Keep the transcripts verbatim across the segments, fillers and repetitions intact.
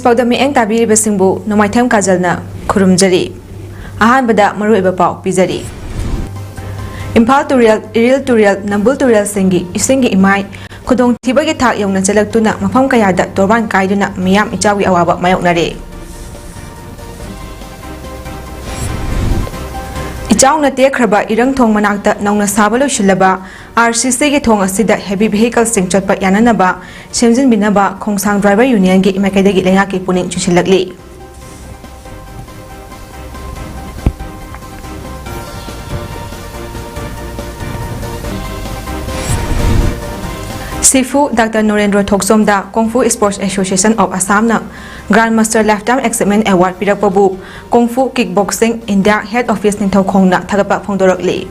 ꯄꯥꯎꯗꯝ ꯃꯤꯠꯌꯦꯡ ꯇꯥꯕꯤꯔꯤꯕꯁꯤꯡꯕꯨ ꯅꯣꯡꯃꯥꯏꯊꯦꯝ ꯀꯥꯖꯜꯅ ꯈꯨꯔꯨꯝꯖꯔꯤ꯫ ꯑꯍꯥꯟꯕꯗ ꯃꯔꯨꯑꯣꯏꯕ ꯄꯥꯎ ꯄꯤꯖꯔꯤ꯫ ꯏꯝꯐꯥꯜ ꯇꯨꯔꯦꯜ, ꯏꯔꯤꯜ ꯇꯨꯔꯦꯜ, ꯅꯝꯕꯨꯜ ꯇꯨꯔꯦꯜꯁꯤꯡꯒꯤ ꯏꯁꯤꯡꯒꯤ ꯏꯃꯥꯏ ꯈꯨꯗꯣꯡꯊꯤꯕꯒꯤ ꯊꯥꯛ ꯌꯧꯅ ꯆꯦꯜꯂꯛꯇꯨꯅ ꯃꯐꯝ ꯀꯌꯥꯗ ꯇꯣꯔꯕꯥꯟ ꯀꯥꯏꯗꯨꯅ ꯃꯤꯌꯥꯝ ꯏꯆꯥꯎꯒꯤ ꯑꯋꯥꯕ ꯃꯥꯌꯣꯛꯅꯔꯦ꯫ ꯏꯆꯥꯎꯅ ꯇꯦꯛꯈ꯭ꯔꯕ ꯏꯔꯪꯊꯣꯡ ꯃꯅꯥꯛꯇ ꯅꯧꯅ ꯁꯥꯕ ꯂꯣꯏꯁꯤꯜꯂꯕ ꯑꯥꯔ ꯁꯤ ꯁꯤꯒꯤ ꯊꯣꯡ ꯑꯁꯤꯗ heavy vehicleꯁꯤꯡ ꯆꯠꯄ ꯌꯥꯅꯅꯕ ꯁꯦꯝꯖꯤꯟꯕꯤꯅꯕ ꯈꯣꯡꯁꯥꯡ driver unionꯒꯤ ꯃꯥꯏꯀꯩꯗꯒꯤ ꯂꯩꯉꯥꯛꯀꯤ ꯄꯨꯛꯅꯤꯡ ꯆꯤꯡꯁꯤꯜꯂꯛꯂꯤ꯫ ꯁꯤꯐꯨ ꯗꯥꯛꯇꯔ ꯅꯣꯔꯦꯟꯗ꯭ꯔꯣ ꯊꯣꯛꯆꯣꯝꯗ Kung Fu Sports Association of Assamꯅ Grandmaster Lifetime Achievement Award ꯄꯤꯔꯛꯄꯕꯨ Kung Fu Kickboxing India Head Office ꯅꯤꯡꯊꯧꯈꯣꯡꯅ ꯊꯥꯒꯠꯄ ꯐꯣꯡꯗꯣꯔꯛꯂꯤ꯫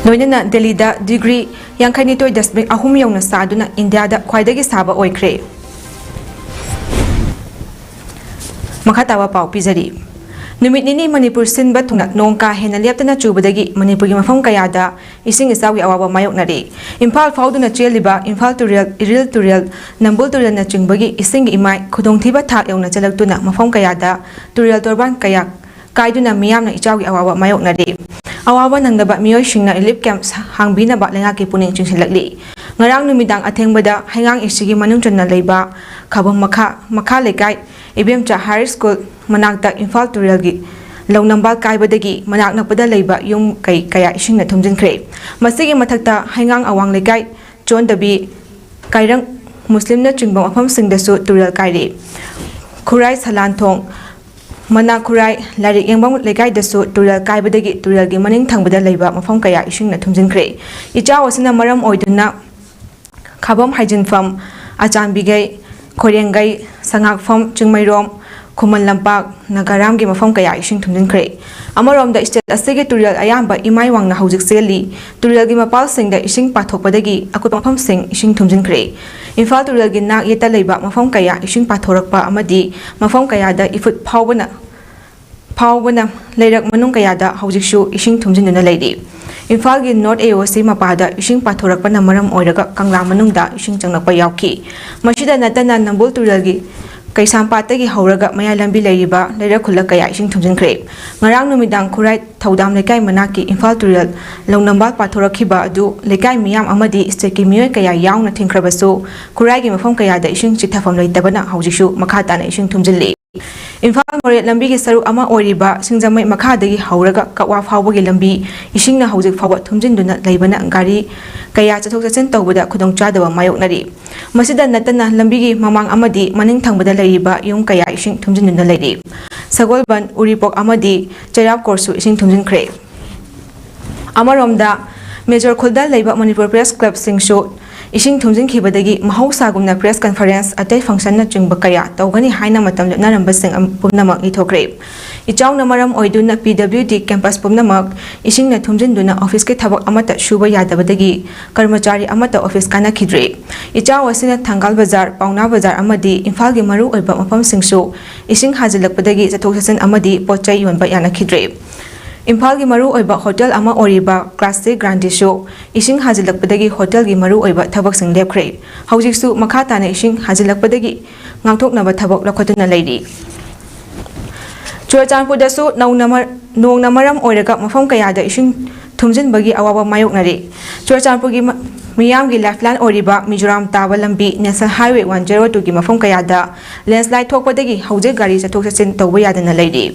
ꯂꯣꯏꯅꯅ ꯗꯦꯜꯂꯤꯗ degree ꯌꯥꯡꯈꯩꯅꯤꯊꯣꯏ ꯗꯁꯃꯤꯛ ꯑꯍꯨꯝ ꯌꯧꯅ ꯁꯥꯗꯨꯅ ꯏꯟꯗꯤꯌꯥꯗ ꯈ꯭ꯋꯥꯏꯗꯒꯤ ꯁꯥꯕ ꯑꯣꯏꯈ꯭ꯔꯦ꯫ ꯃꯈꯥ ꯇꯥꯕ ꯄꯥꯎ ꯄꯤꯖꯔꯤ꯫ ꯅꯨꯃꯤꯠ ꯅꯤꯅꯤ ꯃꯅꯤꯄꯨꯔ ꯁꯤꯟꯕ ꯊꯨꯡꯅ ꯅꯣꯡ ꯀꯥ ꯍꯦꯟꯅ ꯂꯦꯞꯇꯅ ꯆꯨꯕꯗꯒꯤ ꯃꯅꯤꯄꯨꯔꯒꯤ ꯃꯐꯝ ꯀꯌꯥꯗ ꯏꯁꯤꯡ ꯏꯆꯥꯎꯒꯤ ꯑꯋꯥꯕ ꯃꯥꯌꯣꯛꯅꯔꯤ꯫ ꯏꯝꯐꯥꯜ ꯐꯥꯎꯗꯨꯅ ꯆꯦꯜꯂꯤꯕ ꯏꯝꯐꯥꯜ ꯇꯨꯔꯦꯜ, ꯏꯔꯤꯜ ꯇꯨꯔꯦꯜ, ꯅꯝꯕꯨꯜ ꯇꯨꯔꯦꯜꯅꯆꯤꯡꯕꯒꯤ ꯏꯁꯤꯡꯒꯤ ꯏꯃꯥꯏ ꯈꯨꯗꯣꯡꯊꯤꯕ ꯊꯥꯛ ꯌꯧꯅ ꯆꯦꯜꯂꯛꯇꯨꯅ ꯃꯐꯝ ꯀꯌꯥꯗ ꯇꯨꯔꯦꯜ ꯇꯣꯔꯕꯥꯟ ꯀꯌꯥ ꯀꯥꯏꯗꯨꯅ ꯃꯤꯌꯥꯝꯅ ꯏꯆꯥꯎꯒꯤ ꯑꯋꯥꯕ ꯃꯥꯌꯣꯛꯅꯔꯤ꯫ ꯑꯋꯥꯕ ꯅꯪꯂꯕ ꯃꯤꯑꯣꯏꯁꯤꯡꯅ relief camp ꯍꯥꯡꯕꯤꯅꯕ ꯂꯩꯉꯥꯛꯀꯤ ꯄꯨꯛꯅꯤꯡ ꯆꯤꯡꯁꯤꯜꯂꯛꯂꯤ꯫ ꯉꯔꯥꯡ ꯅꯨꯃꯤꯗꯥꯡ ꯑꯊꯦꯡꯕꯗ ꯍꯩꯉꯥꯡ ꯑꯦꯁꯤꯒꯤ ꯃꯅꯨꯡ ꯆꯟꯅ ꯂꯩꯕ ꯈꯥꯕꯝ ꯃꯈꯥ, ꯃꯈꯥ ꯂꯩꯀꯥꯏ ꯏꯕꯦꯝꯆꯥ High School ꯃꯅꯥꯛꯇ ꯏꯝꯐꯥꯜ ꯇꯨꯔꯦꯜꯒꯤ ꯂꯧꯅꯝꯕꯥꯜ ꯀꯥꯏꯕꯗꯒꯤ ꯃꯅꯥꯛ ꯅꯛꯄꯗ ꯂꯩꯕ ꯌꯨꯝ ꯀꯩ ꯀꯌꯥ ꯏꯁꯤꯡꯅ ꯊꯨꯝꯖꯤꯟꯈ꯭ꯔꯦ꯫ ꯃꯁꯤꯒꯤ ꯃꯊꯛꯇ ꯍꯩꯉꯥꯡ ꯑꯋꯥꯡ ꯂꯩꯀꯥꯏ, ꯆꯣꯟꯗꯕꯤ, ꯀꯥꯏꯔꯪ, ꯃꯨꯁꯂꯤꯝꯅꯆꯤꯡꯕ ꯃꯐꯝꯁꯤꯡꯗꯁꯨ ꯇꯨꯔꯦꯜ ꯀꯥꯏꯔꯦ꯫ ꯈꯨꯔꯥꯏ ꯁꯂꯥꯟꯊꯣꯡ, ꯃꯅꯥ ꯈꯨꯔꯥꯏ, ꯂꯥꯏꯔꯤꯛ ꯌꯦꯡꯐꯝ ꯂꯩꯀꯥꯏꯗꯁꯨ ꯇꯨꯔꯦꯜ ꯀꯥꯏꯕꯗꯒꯤ ꯇꯨꯔꯦꯜꯒꯤ ꯃꯅꯤꯡ ꯊꯪꯕꯗ ꯂꯩꯕ ꯃꯐꯝ ꯀꯌꯥ ꯏꯁꯤꯡꯅ ꯊꯨꯝꯖꯤꯟꯈ꯭ꯔꯦ꯫ ꯏꯆꯥꯎ ꯑꯁꯤꯅ ꯃꯔꯝ ꯑꯣꯏꯗꯨꯅ ꯈꯥꯕꯝ ꯍꯥꯏꯖꯤꯟꯐꯝ, ꯑꯆꯥꯟꯕꯤꯒꯩ, ꯈꯣꯏꯔꯦꯡꯒꯩ, ꯁꯉꯥꯛꯐꯝ, ꯆꯤꯡꯃꯩꯔꯣꯡ, ꯈꯨꯃꯟ ꯂꯝꯄꯥꯛ, ꯅꯥꯒꯥꯔꯥꯝꯒꯤ ꯃꯐꯝ ꯀꯌꯥ ꯏꯁꯤꯡ ꯊꯨꯝꯖꯤꯟꯈ꯭ꯔꯦ꯫ ꯑꯃꯔꯣꯝꯗ, state ꯑꯁꯤꯒꯤ ꯇꯨꯔꯦꯜ ꯑꯌꯥꯝꯕ ꯏꯃꯥꯏ ꯋꯥꯡꯅ ꯍꯧꯖꯤꯛ ꯆꯦꯜꯂꯤ꯫ ꯇꯨꯔꯦꯜꯒꯤ ꯃꯄꯥꯜꯁꯤꯡꯗ ꯏꯁꯤꯡ ꯄꯥꯊꯣꯛꯄꯗꯒꯤ ꯑꯀꯨꯠꯄ ꯃꯐꯝꯁꯤꯡ ꯏꯁꯤꯡ ꯊꯨꯝꯖꯤꯟꯈ꯭ꯔꯦ꯫ ꯏꯝꯐꯥꯜ ꯇꯨꯔꯦꯜꯒꯤ ꯅꯥꯛ ꯌꯦꯠꯇ ꯂꯩꯕ ꯃꯐꯝ ꯀꯌꯥ ꯏꯁꯤꯡ ꯄꯥꯊꯣꯔꯛꯄ ꯑꯃꯗꯤ ꯃꯐꯝ ꯀꯌꯥꯗ ꯏꯐꯨꯠ ꯐꯥꯎꯕꯅ, ꯐꯥꯎꯕꯅ ꯂꯩꯔꯛ ꯃꯅꯨꯡ ꯀꯌꯥꯗ ꯍꯧꯖꯤꯛꯁꯨ ꯏꯁꯤꯡ ꯊꯨꯝꯖꯤꯟꯗꯨꯅ ꯂꯩꯔꯤ꯫ ꯏꯝꯐꯥꯜꯒꯤ ꯅꯣꯔꯠ ꯑꯦ ꯑꯣ ꯁꯤ ꯃꯄꯥꯗ ꯏꯁꯤꯡ ꯄꯥꯊꯣꯔꯛꯄꯅ ꯃꯔꯝ ꯑꯣꯏꯔꯒ ꯀꯪꯂꯥ ꯃꯅꯨꯡꯗ ꯏꯁꯤꯡ ꯆꯪꯂꯛꯄ ꯌꯥꯎꯈꯤ꯫ ꯃꯁꯤꯗ ꯅꯠꯇꯅ ꯅꯝꯕꯨꯜ ꯇꯨꯔꯦꯜꯒꯤ ꯀꯩꯁꯥꯝꯄꯥꯠꯇꯒꯤ ꯍꯧꯔꯒ ꯃꯌꯥꯏ ꯂꯝꯕꯤ ꯂꯩꯔꯤꯕ ꯂꯩꯔꯛ ꯈꯨꯜꯂꯛ ꯀꯌꯥ ꯏꯁꯤꯡ ꯊꯨꯝꯖꯤꯟꯈ꯭ꯔꯦ꯫ ꯉꯔꯥꯡ ꯅꯨꯃꯤꯗꯥꯡ ꯈꯨꯔꯥꯏ ꯊꯧꯗꯥꯝ ꯂꯩꯀꯥꯏ ꯃꯅꯥꯛꯀꯤ ꯏꯝꯐꯥꯜ ꯇꯨꯔꯦꯜ ꯂꯧꯅꯝꯕꯥꯜ ꯄꯥꯊꯣꯔꯛꯈꯤꯕ ꯑꯗꯨ ꯂꯩꯀꯥꯏ ꯃꯤꯌꯥꯝ ꯑꯃꯗꯤ ꯁ꯭ꯇꯦꯠꯀꯤ ꯃꯤꯑꯣꯏ ꯀꯌꯥ ꯌꯥꯎꯅ ꯊꯤꯡꯈ꯭ꯔꯕꯁꯨ, ꯈꯨꯔꯥꯏꯒꯤ ꯃꯐꯝ ꯀꯌꯥꯗ ꯏꯁꯤꯡ ꯆꯤꯊꯐꯝ ꯂꯩꯇꯕꯅ ꯍꯧꯖꯤꯛꯁꯨ ꯃꯈꯥ ꯇꯥꯅ ꯏꯁꯤꯡ ꯊꯨꯝꯖꯤꯜꯂꯤ꯫ ꯏꯝꯐꯥꯜ ꯃꯣꯔꯦ ꯂꯝꯕꯤꯒꯤ ꯁꯔꯨꯛ ꯑꯃ ꯑꯣꯏꯔꯤꯕ ꯁꯤꯡꯖꯃꯩ ꯃꯈꯥꯗꯒꯤ ꯍꯧꯔꯒ ꯀꯛꯋꯥ ꯐꯥꯎꯕꯒꯤ ꯂꯝꯕꯤ ꯏꯁꯤꯡꯅ ꯍꯧꯖꯤꯛ ꯐꯥꯎꯕ ꯊꯨꯝꯖꯤꯟꯗꯨꯅ ꯂꯩꯕꯅ ꯒꯥꯔꯤ ꯀꯌꯥ ꯆꯠꯊꯣꯛ ꯆꯠꯁꯤꯟ ꯇꯧꯕꯗ ꯈꯨꯗꯣꯡꯆꯥꯗꯕ ꯃꯥꯌꯣꯛꯅꯔꯤ꯫ ꯃꯁꯤꯗ ꯅꯠꯇꯅ ꯂꯝꯕꯤꯒꯤ ꯃꯃꯥꯡ ꯑꯃꯗꯤ ꯃꯅꯤꯡ ꯊꯪꯕꯗ ꯂꯩꯔꯤꯕ ꯌꯨꯝ ꯀꯌꯥ ꯏꯁꯤꯡ ꯊꯨꯝꯖꯤꯟꯗꯨꯅ ꯂꯩꯔꯤ꯫ ꯁꯒꯣꯜꯕꯟ, ꯎꯔꯤꯄꯣꯛ ꯑꯃꯗꯤ ꯆꯩꯔꯥꯞꯀꯣꯔꯁꯨ ꯏꯁꯤꯡ ꯊꯨꯝꯖꯤꯟꯈ꯭ꯔꯦ꯫ ꯑꯃꯔꯣꯝꯗ, ꯃꯦꯖꯣꯔ ꯈꯨꯜꯗ ꯂꯩꯕ ꯃꯅꯤꯄꯨꯔ ꯄ꯭ꯔꯦꯁ ꯀ꯭ꯂꯕꯁꯤꯡꯁꯨ ꯏꯁꯤꯡ ꯊꯨꯝꯖꯤꯟꯈꯤꯕꯗꯒꯤ ꯃꯍꯧꯁꯥꯒꯨꯝꯅ ꯄ꯭ꯔꯦꯁ ꯀꯟꯐꯔꯦꯟꯁ, ꯑꯇꯩ ꯐꯪꯁꯟꯅꯆꯤꯡꯕ ꯀꯌꯥ ꯇꯧꯒꯅꯤ ꯍꯥꯏꯅ ꯃꯇꯝ ꯂꯦꯞꯅꯔꯝꯕꯁꯤꯡ ꯑꯃ ꯄꯨꯝꯅꯃꯛ ꯏꯊꯣꯛꯈ꯭ꯔꯦ꯫ ꯏꯆꯥꯎꯅ ꯃꯔꯝ ꯑꯣꯏꯗꯨꯅ ꯄꯤ ꯗꯕ꯭ꯂꯤꯎ ꯗꯤ ꯀꯦꯝꯄꯁ ꯄꯨꯝꯅꯃꯛ ꯏꯁꯤꯡꯅ ꯊꯨꯝꯖꯤꯟꯗꯨꯅ ꯑꯣꯐꯤꯁꯀꯤ ꯊꯕꯛ ꯑꯃꯠꯇ ꯁꯨꯕ ꯌꯥꯗꯕꯗꯒꯤ ꯀꯔꯃꯆꯥꯔꯤ ꯑꯃꯠꯇ ꯑꯣꯐꯤꯁ ꯀꯥꯅꯈꯤꯗ꯭ꯔꯦ꯫ ꯏꯆꯥꯎ ꯑꯁꯤꯅ ꯊꯪꯒꯥꯜ ꯕꯖꯥꯔ, ꯄꯥꯎꯅꯥ ꯕꯖꯥꯔ ꯑꯃꯗꯤ ꯏꯝꯐꯥꯜꯒꯤ ꯃꯔꯨꯑꯣꯏꯕ ꯃꯐꯝꯁꯤꯡꯁꯨ ꯏꯁꯤꯡ ꯍꯥꯖꯤꯜꯂꯛꯄꯗꯒꯤ ꯆꯠꯊꯣꯛ ꯆꯠꯁꯤꯟ ꯑꯃꯗꯤ ꯄꯣꯠ ꯆꯩ ꯌꯣꯟꯕ ꯌꯥꯅꯈꯤꯗ꯭ꯔꯦ꯫ ꯏꯝꯐꯥꯜꯒꯤ ꯃꯔꯨꯑꯣꯏꯕ ꯍꯣꯇꯦꯜ ꯑꯃ ꯑꯣꯏꯔꯤꯕ ꯀ꯭ꯂꯥꯁꯤꯛ ꯒ꯭ꯔꯥꯟꯗꯤꯁꯨ ꯏꯁꯤꯡ ꯍꯥꯖꯤꯜꯂꯛꯄꯗꯒꯤ ꯍꯣꯇꯦꯜꯒꯤ ꯃꯔꯨꯑꯣꯏꯕ ꯊꯕꯛꯁꯤꯡ ꯂꯦꯞꯈ꯭ꯔꯦ꯫ ꯍꯧꯖꯤꯛꯁꯨ ꯃꯈꯥ ꯇꯥꯅ ꯏꯁꯤꯡ ꯍꯥꯖꯤꯜꯂꯛꯄꯗꯒꯤ ꯉꯥꯛꯊꯣꯛꯅꯕ ꯊꯕꯛ ꯂꯧꯈꯠꯇꯨꯅ ꯂꯩꯔꯤ꯫ ꯆꯨꯔꯆꯥꯟꯄꯨꯔꯗꯁꯨ ꯅꯧꯅ ꯃꯔ-, ꯅꯣꯡꯅ ꯃꯔꯝ ꯑꯣꯏꯔꯒ ꯃꯐꯝ ꯀꯌꯥꯗ ꯏꯁꯤꯡ ꯊꯨꯝꯖꯤꯟꯕꯒꯤ ꯑꯋꯥꯕ ꯃꯥꯌꯣꯛꯅꯔꯤ꯫ ꯆꯨꯔꯆꯥꯟꯄꯨꯔꯒꯤ ꯃ-, ꯃꯤꯌꯥꯝꯒꯤ ꯂꯥꯏꯐꯂꯥꯏꯟ ꯑꯣꯏꯔꯤꯕ ꯃꯤꯖꯣꯔꯥꯝ ꯇꯥꯕ ꯂꯝꯕꯤ ꯅꯦꯁꯅꯦꯜ ꯍꯥꯏꯋꯦ ꯋꯥꯟ ꯖꯦꯔꯣ ꯇꯨꯒꯤ ꯃꯐꯝ ꯀꯌꯥꯗ ꯂꯦꯟꯁꯂꯥꯏꯠ ꯊꯣꯛꯄꯗꯒꯤ ꯍꯧꯖꯤꯛ ꯒꯥꯔꯤ ꯆꯠꯊꯣꯛ ꯆꯠꯁꯤꯟ ꯇꯧꯕ ꯌꯥꯗꯅ ꯂꯩꯔꯤ꯫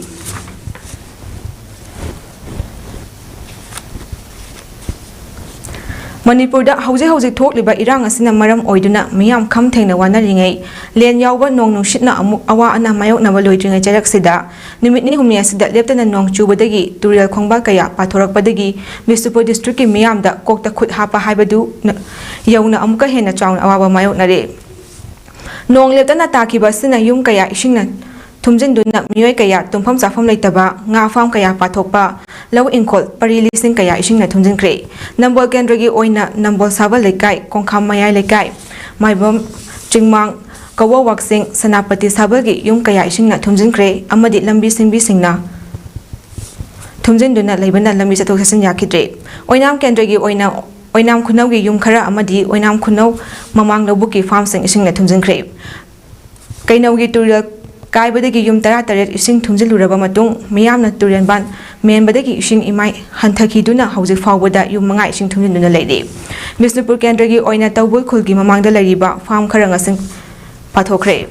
ꯃꯅꯤꯄꯨꯔꯗ ꯍꯧꯖꯤꯛ ꯍꯧꯖꯤꯛ ꯊꯣꯛꯂꯤꯕ ꯏꯔꯥꯡ ꯑꯁꯤꯅ ꯃꯔꯝ ꯑꯣꯏꯗꯨꯅ ꯃꯤꯌꯥꯝ ꯈꯝ ꯊꯦꯡꯅ ꯋꯥꯅꯔꯤꯉꯩ, ꯂꯦꯟ ꯌꯥꯎꯕ ꯅꯣꯡ ꯅꯨꯡꯁꯤꯠꯅ ꯑꯃꯨꯛ ꯑꯋꯥ ꯑꯅꯥ ꯃꯥꯌꯣꯛꯅꯕ ꯂꯣꯏꯗ꯭ꯔꯤꯉꯩ ꯆꯩꯔꯛꯁꯤꯗ, ꯅꯨꯃꯤꯠ ꯅꯤꯅꯤ ꯍꯨꯝꯅꯤ ꯑꯁꯤꯗ ꯂꯦꯞꯇꯅ ꯅꯣꯡ ꯆꯨꯕꯗꯒꯤ ꯇꯨꯔꯦꯜ ꯈꯣꯡꯕꯥꯜ ꯀꯌꯥ ꯄꯥꯊꯣꯔꯛꯄꯗꯒꯤ ꯕꯤꯁꯅꯨꯄꯨꯔ ꯗꯤꯁꯇ꯭ꯔꯤꯛꯀꯤ ꯃꯤꯌꯥꯝꯗ ꯀꯣꯛꯇ ꯈꯨꯠ ꯍꯥꯞꯄ ꯍꯥꯏꯕꯗꯨ ꯅ-, ꯌꯧꯅ ꯑꯃꯨꯛꯀ ꯍꯦꯟꯅ ꯆꯥꯎꯅ ꯑꯋꯥꯕ ꯃꯥꯌꯣꯛꯅꯔꯦ꯫ ꯅꯣꯡ ꯂꯦꯞꯇꯅ ꯇꯥꯈꯤꯕ ꯑꯁꯤꯅ ꯌꯨꯝ ꯀꯌꯥ ꯏꯁꯤꯡꯅ ꯊꯨꯝꯖꯤꯟꯗꯨꯅ ꯃꯤꯑꯣꯏ ꯀꯌꯥ ꯇꯨꯝꯐꯝ ꯆꯥꯐꯝ ꯂꯩꯇꯕ, ꯉꯥ ꯐꯥꯝ ꯀꯌꯥ ꯄꯥꯊꯣꯛꯄ, ꯂꯧ ꯏꯪꯈꯣꯜ ꯄꯔꯤ ꯂꯤꯁꯤꯡ ꯀꯌꯥ ꯏꯁꯤꯡꯅ ꯊꯨꯝꯖꯤꯟꯈ꯭ꯔꯦ꯫ ꯅꯝꯕꯣꯜ ꯀꯦꯟꯗ꯭ꯔꯒꯤ ꯑꯣꯏꯅ ꯅꯝꯕꯣꯜ ꯁꯥꯕꯜ ꯂꯩꯀꯥꯏ, ꯀꯣꯡꯈꯥꯝ ꯃꯌꯥꯏ ꯂꯩꯀꯥꯏ, ꯃꯥꯏꯕꯝ ꯆꯤꯡꯃꯥꯡ, ꯀꯋꯣ ꯋꯥꯛꯆꯤꯡ, ꯁꯦꯅꯥꯄꯇꯤ ꯁꯥꯕꯜꯒꯤ ꯌꯨꯝ ꯀꯌꯥ ꯏꯁꯤꯡꯅ ꯊꯨꯝꯖꯤꯟꯈ꯭ꯔꯦ ꯑꯃꯗꯤ ꯂꯝꯕꯤ ꯁꯤꯡꯕꯤꯁꯤꯡꯅ ꯊꯨꯝꯖꯤꯟꯗꯨꯅ ꯂꯩꯕꯅ ꯂꯝꯕꯤ ꯆꯠꯊꯣꯛ ꯆꯠꯁꯤꯟ ꯌꯥꯈꯤꯗ꯭ꯔꯦ꯫ ꯑꯣꯏꯅꯥꯝ ꯀꯦꯟꯗ꯭ꯔꯒꯤ ꯑꯣꯏꯅ ꯑꯣꯏꯅꯥꯝ ꯈꯨꯅꯧꯒꯤ ꯌꯨꯝ ꯈꯔ ꯑꯃꯗꯤ ꯑꯣꯏꯅꯥꯝ ꯈꯨꯅꯧ ꯃꯃꯥꯡ ꯂꯧꯕꯨꯛꯀꯤ ꯐꯥꯔꯝꯁꯤꯡ ꯏꯁꯤꯡꯅ ꯊꯨꯝꯖꯤꯟꯈ꯭ꯔꯦ꯫ ꯀꯩꯅꯧꯒꯤ ꯇꯨꯔꯦꯜ ꯀꯥꯏꯕꯗꯒꯤ ꯌꯨꯝ ꯇꯔꯥꯇꯔꯦꯠ ꯏꯁꯤꯡ ꯊꯨꯝꯖꯤꯜꯂꯨꯔꯕ ꯃꯇꯨꯡ, ꯃꯤꯌꯥꯝꯅ ꯇꯨꯔꯦꯟꯕꯥꯟ ꯃꯦꯟꯕꯗꯒꯤ ꯏꯁꯤꯡ ꯏꯃꯥꯏ ꯍꯟꯊꯈꯤꯗꯨꯅ ꯍꯧꯖꯤꯛ ꯐꯥꯎꯕꯗ ꯌꯨꯝ ꯃꯉꯥ ꯏꯁꯤꯡ ꯊꯨꯝꯖꯤꯟꯗꯨꯅ ꯂꯩꯔꯤ꯫ ꯕꯤꯁꯅꯨꯄꯨꯔ ꯀꯦꯟꯗ꯭ꯔꯒꯤ ꯑꯣꯏꯅ ꯇꯧꯕꯨꯜ ꯈꯨꯜꯒꯤ ꯃꯃꯥꯡꯗ ꯂꯩꯔꯤꯕ ꯐꯥꯔꯝ ꯈꯔ ꯉꯁꯤ ꯄꯥꯊꯣꯛꯈ꯭ꯔꯦ꯫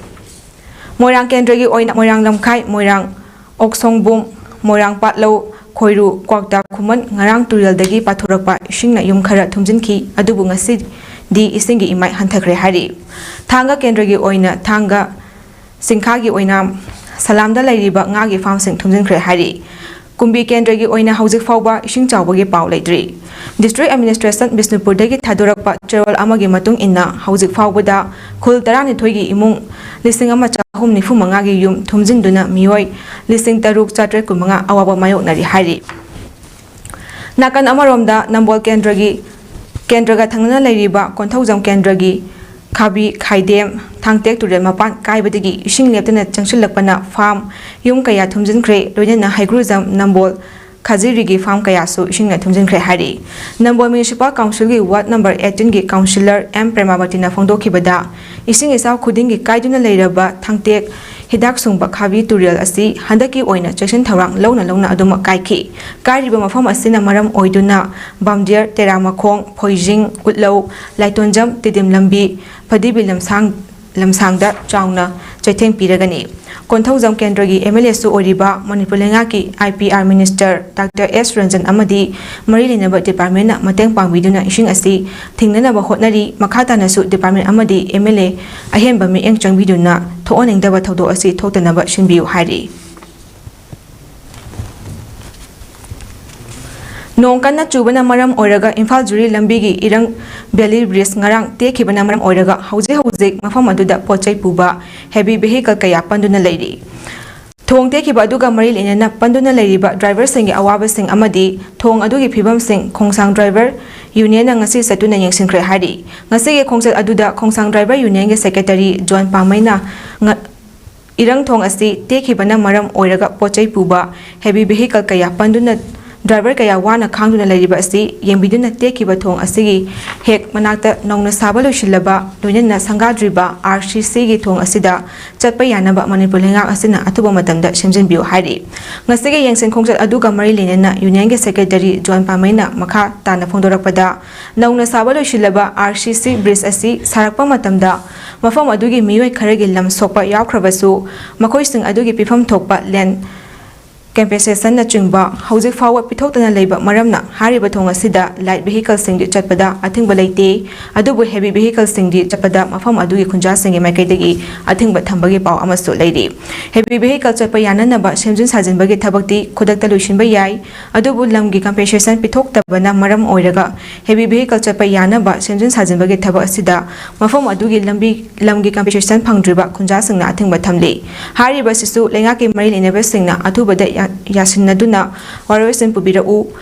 ꯃꯣꯏꯔꯥꯡ ꯀꯦꯟꯗ꯭ꯔꯒꯤ ꯑꯣꯏꯅ ꯃꯣꯏꯔꯥꯡ ꯂꯝꯈꯥꯏ, ꯃꯣꯏꯔꯥꯡ ꯑꯣꯛꯁꯣꯡꯕꯨꯝ, ꯃꯣꯏꯔꯥꯡ ꯄꯥꯠꯂꯧ, ꯈꯣꯏꯔꯨ, ꯀ꯭ꯋꯥꯛꯇꯥ ꯈꯨꯃꯟ ꯉꯔꯥꯡ ꯇꯨꯔꯦꯜꯗꯒꯤ ꯄꯥꯊꯣꯔꯛꯄ ꯏꯁꯤꯡꯅ ꯌꯨꯝ ꯈꯔ ꯊꯨꯝꯖꯤꯟꯈꯤ, ꯑꯗꯨꯕꯨ ꯉꯁꯤꯗꯤ ꯏꯁꯤꯡꯒꯤ ꯏꯃꯥꯏ ꯍꯟꯊꯈ꯭ꯔꯦ ꯍꯥꯏꯔꯤ꯫ ꯊꯥꯡꯒ ꯀꯦꯟꯗ꯭ꯔꯒꯤ ꯑꯣꯏꯅ ꯊꯥꯡꯒ ꯁꯤꯡꯈꯥꯒꯤ ꯑꯣꯏꯅ ꯁꯂꯥꯝꯗ ꯂꯩꯔꯤꯕ ꯉꯥꯒꯤ ꯐꯥꯔꯝꯁꯤꯡ ꯊꯨꯝꯖꯤꯟꯈ꯭ꯔꯦ ꯍꯥꯏꯔꯤ꯫ ꯀꯨꯝꯕꯤ ꯀꯦꯟꯗ꯭ꯔꯒꯤ ꯑꯣꯏꯅ ꯍꯧꯖꯤꯛ ꯐꯥꯎꯕ ꯏꯁꯤꯡ ꯆꯥꯎꯕꯒꯤ ꯄꯥꯎ ꯂꯩꯇ꯭ꯔꯤ꯫ District Administration ꯕꯤꯁꯅꯨꯄꯨꯔꯗꯒꯤ ꯊꯥꯗꯣꯔꯛꯄ ꯆꯦꯔꯣꯜ ꯑꯃꯒꯤ ꯃꯇꯨꯡ ꯏꯟꯅ, ꯍꯧꯖꯤꯛ ꯐꯥꯎꯕꯗ ꯈꯨꯜ ꯇꯔꯥꯅꯤꯊꯣꯏꯒꯤ ꯏꯃꯨꯡ ꯂꯤꯁꯤꯡ ꯑꯃ ꯆꯍꯨꯝ ꯅꯤꯐꯨ ꯃꯉꯥꯒꯤ ꯌꯨꯝ ꯊꯨꯝꯖꯤꯟꯗꯨꯅ ꯃꯤꯑꯣꯏ ꯂꯤꯁꯤꯡ ꯇꯔꯨꯛ ꯆꯥꯇ꯭ꯔꯦꯠ ꯀꯨꯟ ꯃꯉꯥ ꯑꯋꯥꯕ ꯃꯥꯌꯣꯛꯅꯔꯤ ꯍꯥꯏꯔꯤ꯫ ꯅꯥꯀꯟ ꯑꯃꯔꯣꯝꯗ, ꯅꯝꯕꯣꯜ ꯀꯦꯟꯗ꯭ꯔꯒꯤ, ꯀꯦꯟꯗ꯭ꯔꯒ ꯊꯪꯅꯅ ꯂꯩꯔꯤꯕ ꯀꯣꯟꯊꯧꯖꯝ ꯀꯦꯟꯗ꯭ꯔꯒꯤ ꯈꯥꯕꯤ, ꯈꯥꯏꯗꯦꯝ, ꯊꯥꯡꯇꯦꯛ ꯇꯨꯔꯦꯜ ꯃꯄꯥꯟ ꯀꯥꯏꯕꯗꯒꯤ ꯏꯁꯤꯡ ꯂꯦꯞꯇꯅ ꯆꯪꯁꯤꯜꯂꯛꯄꯅ ꯐꯥꯔꯝ, ꯌꯨꯝ ꯀꯌꯥ ꯊꯨꯝꯖꯤꯟꯈ꯭ꯔꯦ, ꯂꯣꯏꯅꯅ ꯍꯩꯒ꯭ꯔꯨꯖꯝ, ꯅꯝꯕꯣꯜ, ꯈꯥꯖꯤꯔꯤꯒꯤ ꯐꯥꯔꯝ ꯀꯌꯥꯁꯨ ꯏꯁꯤꯡꯅ ꯊꯨꯝꯖꯤꯟꯈ꯭ꯔꯦ ꯍꯥꯏꯔꯤ꯫ ꯅꯝꯕꯣꯜ Municipal Councilꯒꯤ Ward number eighteenꯒꯤ councillor ꯑꯦꯝ ꯄ꯭ꯔꯦꯃꯥꯕꯇꯤꯅ ꯐꯣꯡꯗꯣꯛꯈꯤꯕꯗ, ꯏꯁꯤꯡ ꯏꯆꯥꯎ ꯈꯨꯗꯤꯡꯒꯤ ꯀꯥꯏꯗꯨꯅ ꯂꯩꯔꯕ ꯊꯥꯡꯇꯦꯛ ꯍꯤꯗꯥꯛ ꯁꯨꯡꯕ ꯈꯥꯕꯤ ꯇꯨꯔꯦꯜ ꯑꯁꯤ ꯍꯟꯗꯛꯀꯤ ꯑꯣꯏꯅ ꯆꯦꯛꯁꯤꯟ ꯊꯧꯔꯥꯡ ꯂꯧꯅ ꯂꯧꯅ ꯑꯗꯨꯃꯛ ꯀꯥꯏꯈꯤ꯫ ꯀꯥꯏꯔꯤꯕ ꯃꯐꯝ ꯑꯁꯤꯅ ꯃꯔꯝ ꯑꯣꯏꯗꯨꯅ ꯕꯥꯝꯗꯤꯌꯔ, ꯇꯦꯔꯥꯃꯈꯣꯡ, ꯐꯣꯏꯖꯤꯡ, ꯎꯠꯂꯧ, ꯂꯥꯏꯇꯣꯟꯖꯝ, ꯇꯤꯗꯤꯝ ꯂꯝꯕꯤ, ꯐꯗꯤꯕꯤ ꯂꯝꯁꯥꯡ, ꯂꯝꯁꯥꯡꯗ ꯆꯥꯎꯅ ꯆꯩꯊꯦꯡ ꯄꯤꯔꯒꯅꯤ꯫ ꯀꯣꯟꯊꯧꯖꯝ ꯀꯦꯟꯗ꯭ꯔꯒꯤ MLAꯁꯨ ꯑꯣꯏꯔꯤꯕ ꯃꯅꯤꯄꯨꯔ ꯂꯩꯉꯥꯛꯀꯤ IPR Minister Doctor S Ranjan ꯑꯃꯗꯤ ꯃꯔꯤ ꯂꯩꯅꯕ departmentꯅ ꯃꯇꯦꯡ ꯄꯥꯡꯕꯤꯗꯨꯅ ꯏꯁꯤꯡ ꯑꯁꯤ ꯊꯤꯡꯅꯅꯕ ꯍꯣꯠꯅꯔꯤ꯫ ꯃꯈꯥ ꯇꯥꯅꯁꯨ department ꯑꯃꯗꯤ MLA ꯑꯍꯦꯟꯕ ꯃꯤꯠꯌꯦꯡ ꯆꯪꯕꯤꯗꯨꯅ ꯊꯣꯛꯍꯟꯅꯤꯡꯗꯕ ꯊꯧꯗꯣꯛ ꯑꯁꯤ ꯊꯣꯛꯇꯅꯕ ꯁꯤꯟꯕꯤꯌꯨ ꯍꯥꯏꯔꯤ꯫ ꯅꯣꯡ ꯀꯟꯅ ꯆꯨꯕꯅ ꯃꯔꯝ ꯑꯣꯏꯔꯒ ꯏꯝꯐꯥꯜ ꯖꯨꯔꯤ ꯂꯝꯕꯤꯒꯤ ꯏꯔꯪ Valley Bridge ꯉꯔꯥꯡ ꯇꯦꯛꯈꯤꯕꯅ ꯃꯔꯝ ꯑꯣꯏꯔꯒ ꯍꯧꯖꯤꯛ ꯍꯧꯖꯤꯛ ꯃꯐꯝ ꯑꯗꯨꯗ ꯄꯣꯠ ꯆꯩ ꯄꯨꯕ heavy vehicle ꯀꯌꯥ ꯄꯟꯗꯨꯅ ꯂꯩꯔꯤ꯫ ꯊꯣꯡ ꯇꯦꯛꯈꯤꯕ ꯑꯗꯨꯒ ꯃꯔꯤ ꯂꯩꯅꯅ ꯄꯟꯗꯨꯅ ꯂꯩꯔꯤꯕ driverꯁꯤꯡꯒꯤ ꯑꯋꯥꯕꯁꯤꯡ ꯑꯃꯗꯤ ꯊꯣꯡ ꯑꯗꯨꯒꯤ ꯐꯤꯕꯝꯁꯤꯡ ꯈꯣꯡꯁꯥꯡ Driver Unionꯅ ꯉꯁꯤ ꯆꯠꯇꯨꯅ ꯌꯦꯡꯁꯤꯟꯈ꯭ꯔꯦ ꯍꯥꯏꯔꯤ꯫ ꯉꯁꯤꯒꯤ ꯈꯣꯡꯆꯠ ꯑꯗꯨꯗ ꯈꯣꯡꯁꯥꯡ Driver Unionꯒꯤ Secretary ꯖꯣꯟ ꯄꯥꯃꯩꯅ ꯉ-, ꯏꯔꯪ ꯊꯣꯡ ꯑꯁꯤ ꯇꯦꯛꯈꯤꯕꯅ ꯃꯔꯝ ꯑꯣꯏꯔꯒ ꯄꯣꯠꯆꯩ ꯄꯨꯕ heavy vehicle ꯀꯌꯥ ꯄꯟꯗꯨꯅ driver ꯀꯌꯥ ꯋꯥꯅ ꯈꯥꯡꯗꯨꯅ ꯂꯩꯔꯤꯕ ꯑꯁꯤ ꯌꯦꯡꯕꯤꯗꯨꯅ ꯇꯦꯛꯈꯤꯕ ꯊꯣꯡ ꯑꯁꯤꯒꯤ ꯍꯦꯛ ꯃꯅꯥꯛꯇ ꯅꯧꯅ ꯁꯥꯕ ꯂꯣꯏꯁꯤꯜꯂꯕ ꯂꯣꯏꯅꯅ ꯁꯪꯒꯥꯗ꯭ꯔꯤꯕ RCCꯒꯤ ꯊꯣꯡ ꯑꯁꯤꯗ ꯆꯠꯄ ꯌꯥꯅꯕ ꯃꯅꯤꯄꯨꯔ ꯂꯩꯉꯥꯛ ꯑꯁꯤꯅ ꯑꯊꯨꯕ ꯃꯇꯝꯗ ꯁꯦꯝꯖꯤꯟꯕꯤꯌꯨ ꯍꯥꯏꯔꯤ꯫ ꯉꯁꯤꯒꯤ ꯌꯦꯡꯁꯤꯟ ꯈꯣꯡꯆꯠ ꯑꯗꯨꯒ ꯃꯔꯤ ꯂꯩꯅꯅ unionꯒꯤ secretary ꯖꯣꯟ ꯄꯥꯃꯩꯅ ꯃꯈꯥ ꯇꯥꯅ ꯐꯣꯡꯗꯣꯔꯛꯄꯗ, ꯅꯧꯅ ꯁꯥꯕ ꯂꯣꯏꯁꯤꯜꯂꯕ RCC bridge ꯑꯁꯤ ꯁꯥꯔꯛꯄ ꯃꯇꯝꯗ ꯃꯐꯝ ꯑꯗꯨꯒꯤ ꯃꯤꯑꯣꯏ ꯈꯔꯒꯤ ꯂꯝ ꯁꯣꯛꯄ ꯌꯥꯎꯈ꯭ꯔꯕꯁꯨ, ꯃꯈꯣꯏꯁꯤꯡ ꯑꯗꯨꯒꯤ ꯄꯤꯐꯝ ꯊꯣꯛꯄ land compensationꯅꯆꯤꯡꯕ ꯍꯧꯖꯤꯛ ꯐꯥꯎꯕ ꯄꯤꯊꯣꯛꯇꯅ ꯂꯩꯕ ꯃꯔꯝꯅ, ꯍꯥꯏꯔꯤꯕ ꯊꯣꯡ ꯑꯁꯤꯗ light vehicleꯁꯤꯡꯗꯤ ꯆꯠꯄꯗ ꯑꯊꯤꯡꯕ ꯂꯩꯇꯦ꯫ ꯑꯗꯨꯕꯨ heavy vehicleꯁꯤꯡꯗꯤ ꯆꯠꯄꯗ ꯃꯐꯝ ꯑꯗꯨꯒꯤ ꯈꯨꯟꯖꯥꯁꯤꯡꯒꯤ ꯃꯥꯏꯀꯩꯗꯒꯤ ꯑꯊꯤꯡꯕ ꯊꯝꯕꯒꯤ ꯄꯥꯎ ꯑꯃꯁꯨ ꯂꯩꯔꯤ꯫ Heavy vehicle ꯆꯠꯄ ꯌꯥꯅꯅꯕ ꯁꯦꯝꯖꯤꯟ ꯁꯥꯖꯤꯟꯕꯒꯤ ꯊꯕꯛꯇꯤ ꯈꯨꯗꯛꯇ ꯂꯣꯏꯁꯤꯟꯕ ꯌꯥꯏ꯫ ꯑꯗꯨꯕꯨ ꯂꯝꯒꯤ compensation ꯄꯤꯊꯣꯛꯇꯕꯅ ꯃꯔꯝ ꯑꯣꯏꯔꯒ heavy vehicle ꯆꯠꯄ ꯌꯥꯅꯕ ꯁꯦꯝꯖꯤꯟ ꯁꯥꯖꯤꯟꯕꯒꯤ ꯊꯕꯛ ꯑꯁꯤꯗ ꯃꯐꯝ ꯑꯗꯨꯒꯤ ꯂꯝꯕꯤ, ꯂꯝꯒꯤ compensation ꯐꯪꯗ꯭ꯔꯤꯕ ꯈꯨꯟꯖꯥꯁꯤꯡꯅ ꯑꯊꯤꯡꯕ ꯊꯝꯂꯤ꯫ ꯍꯥꯏꯔꯤꯕ ꯑꯁꯤꯁꯨ ꯂꯩꯉꯥꯛꯀꯤ ꯃꯔꯤ ꯂꯩꯅꯕꯁꯤꯡꯅ ꯑꯊꯨꯕꯗ ꯌꯥ-, ꯌꯥꯁꯤꯟꯅꯗꯨꯅ ꯋꯥꯔꯣꯏꯁꯤꯟ ꯄꯨꯕꯤꯔꯛꯎ,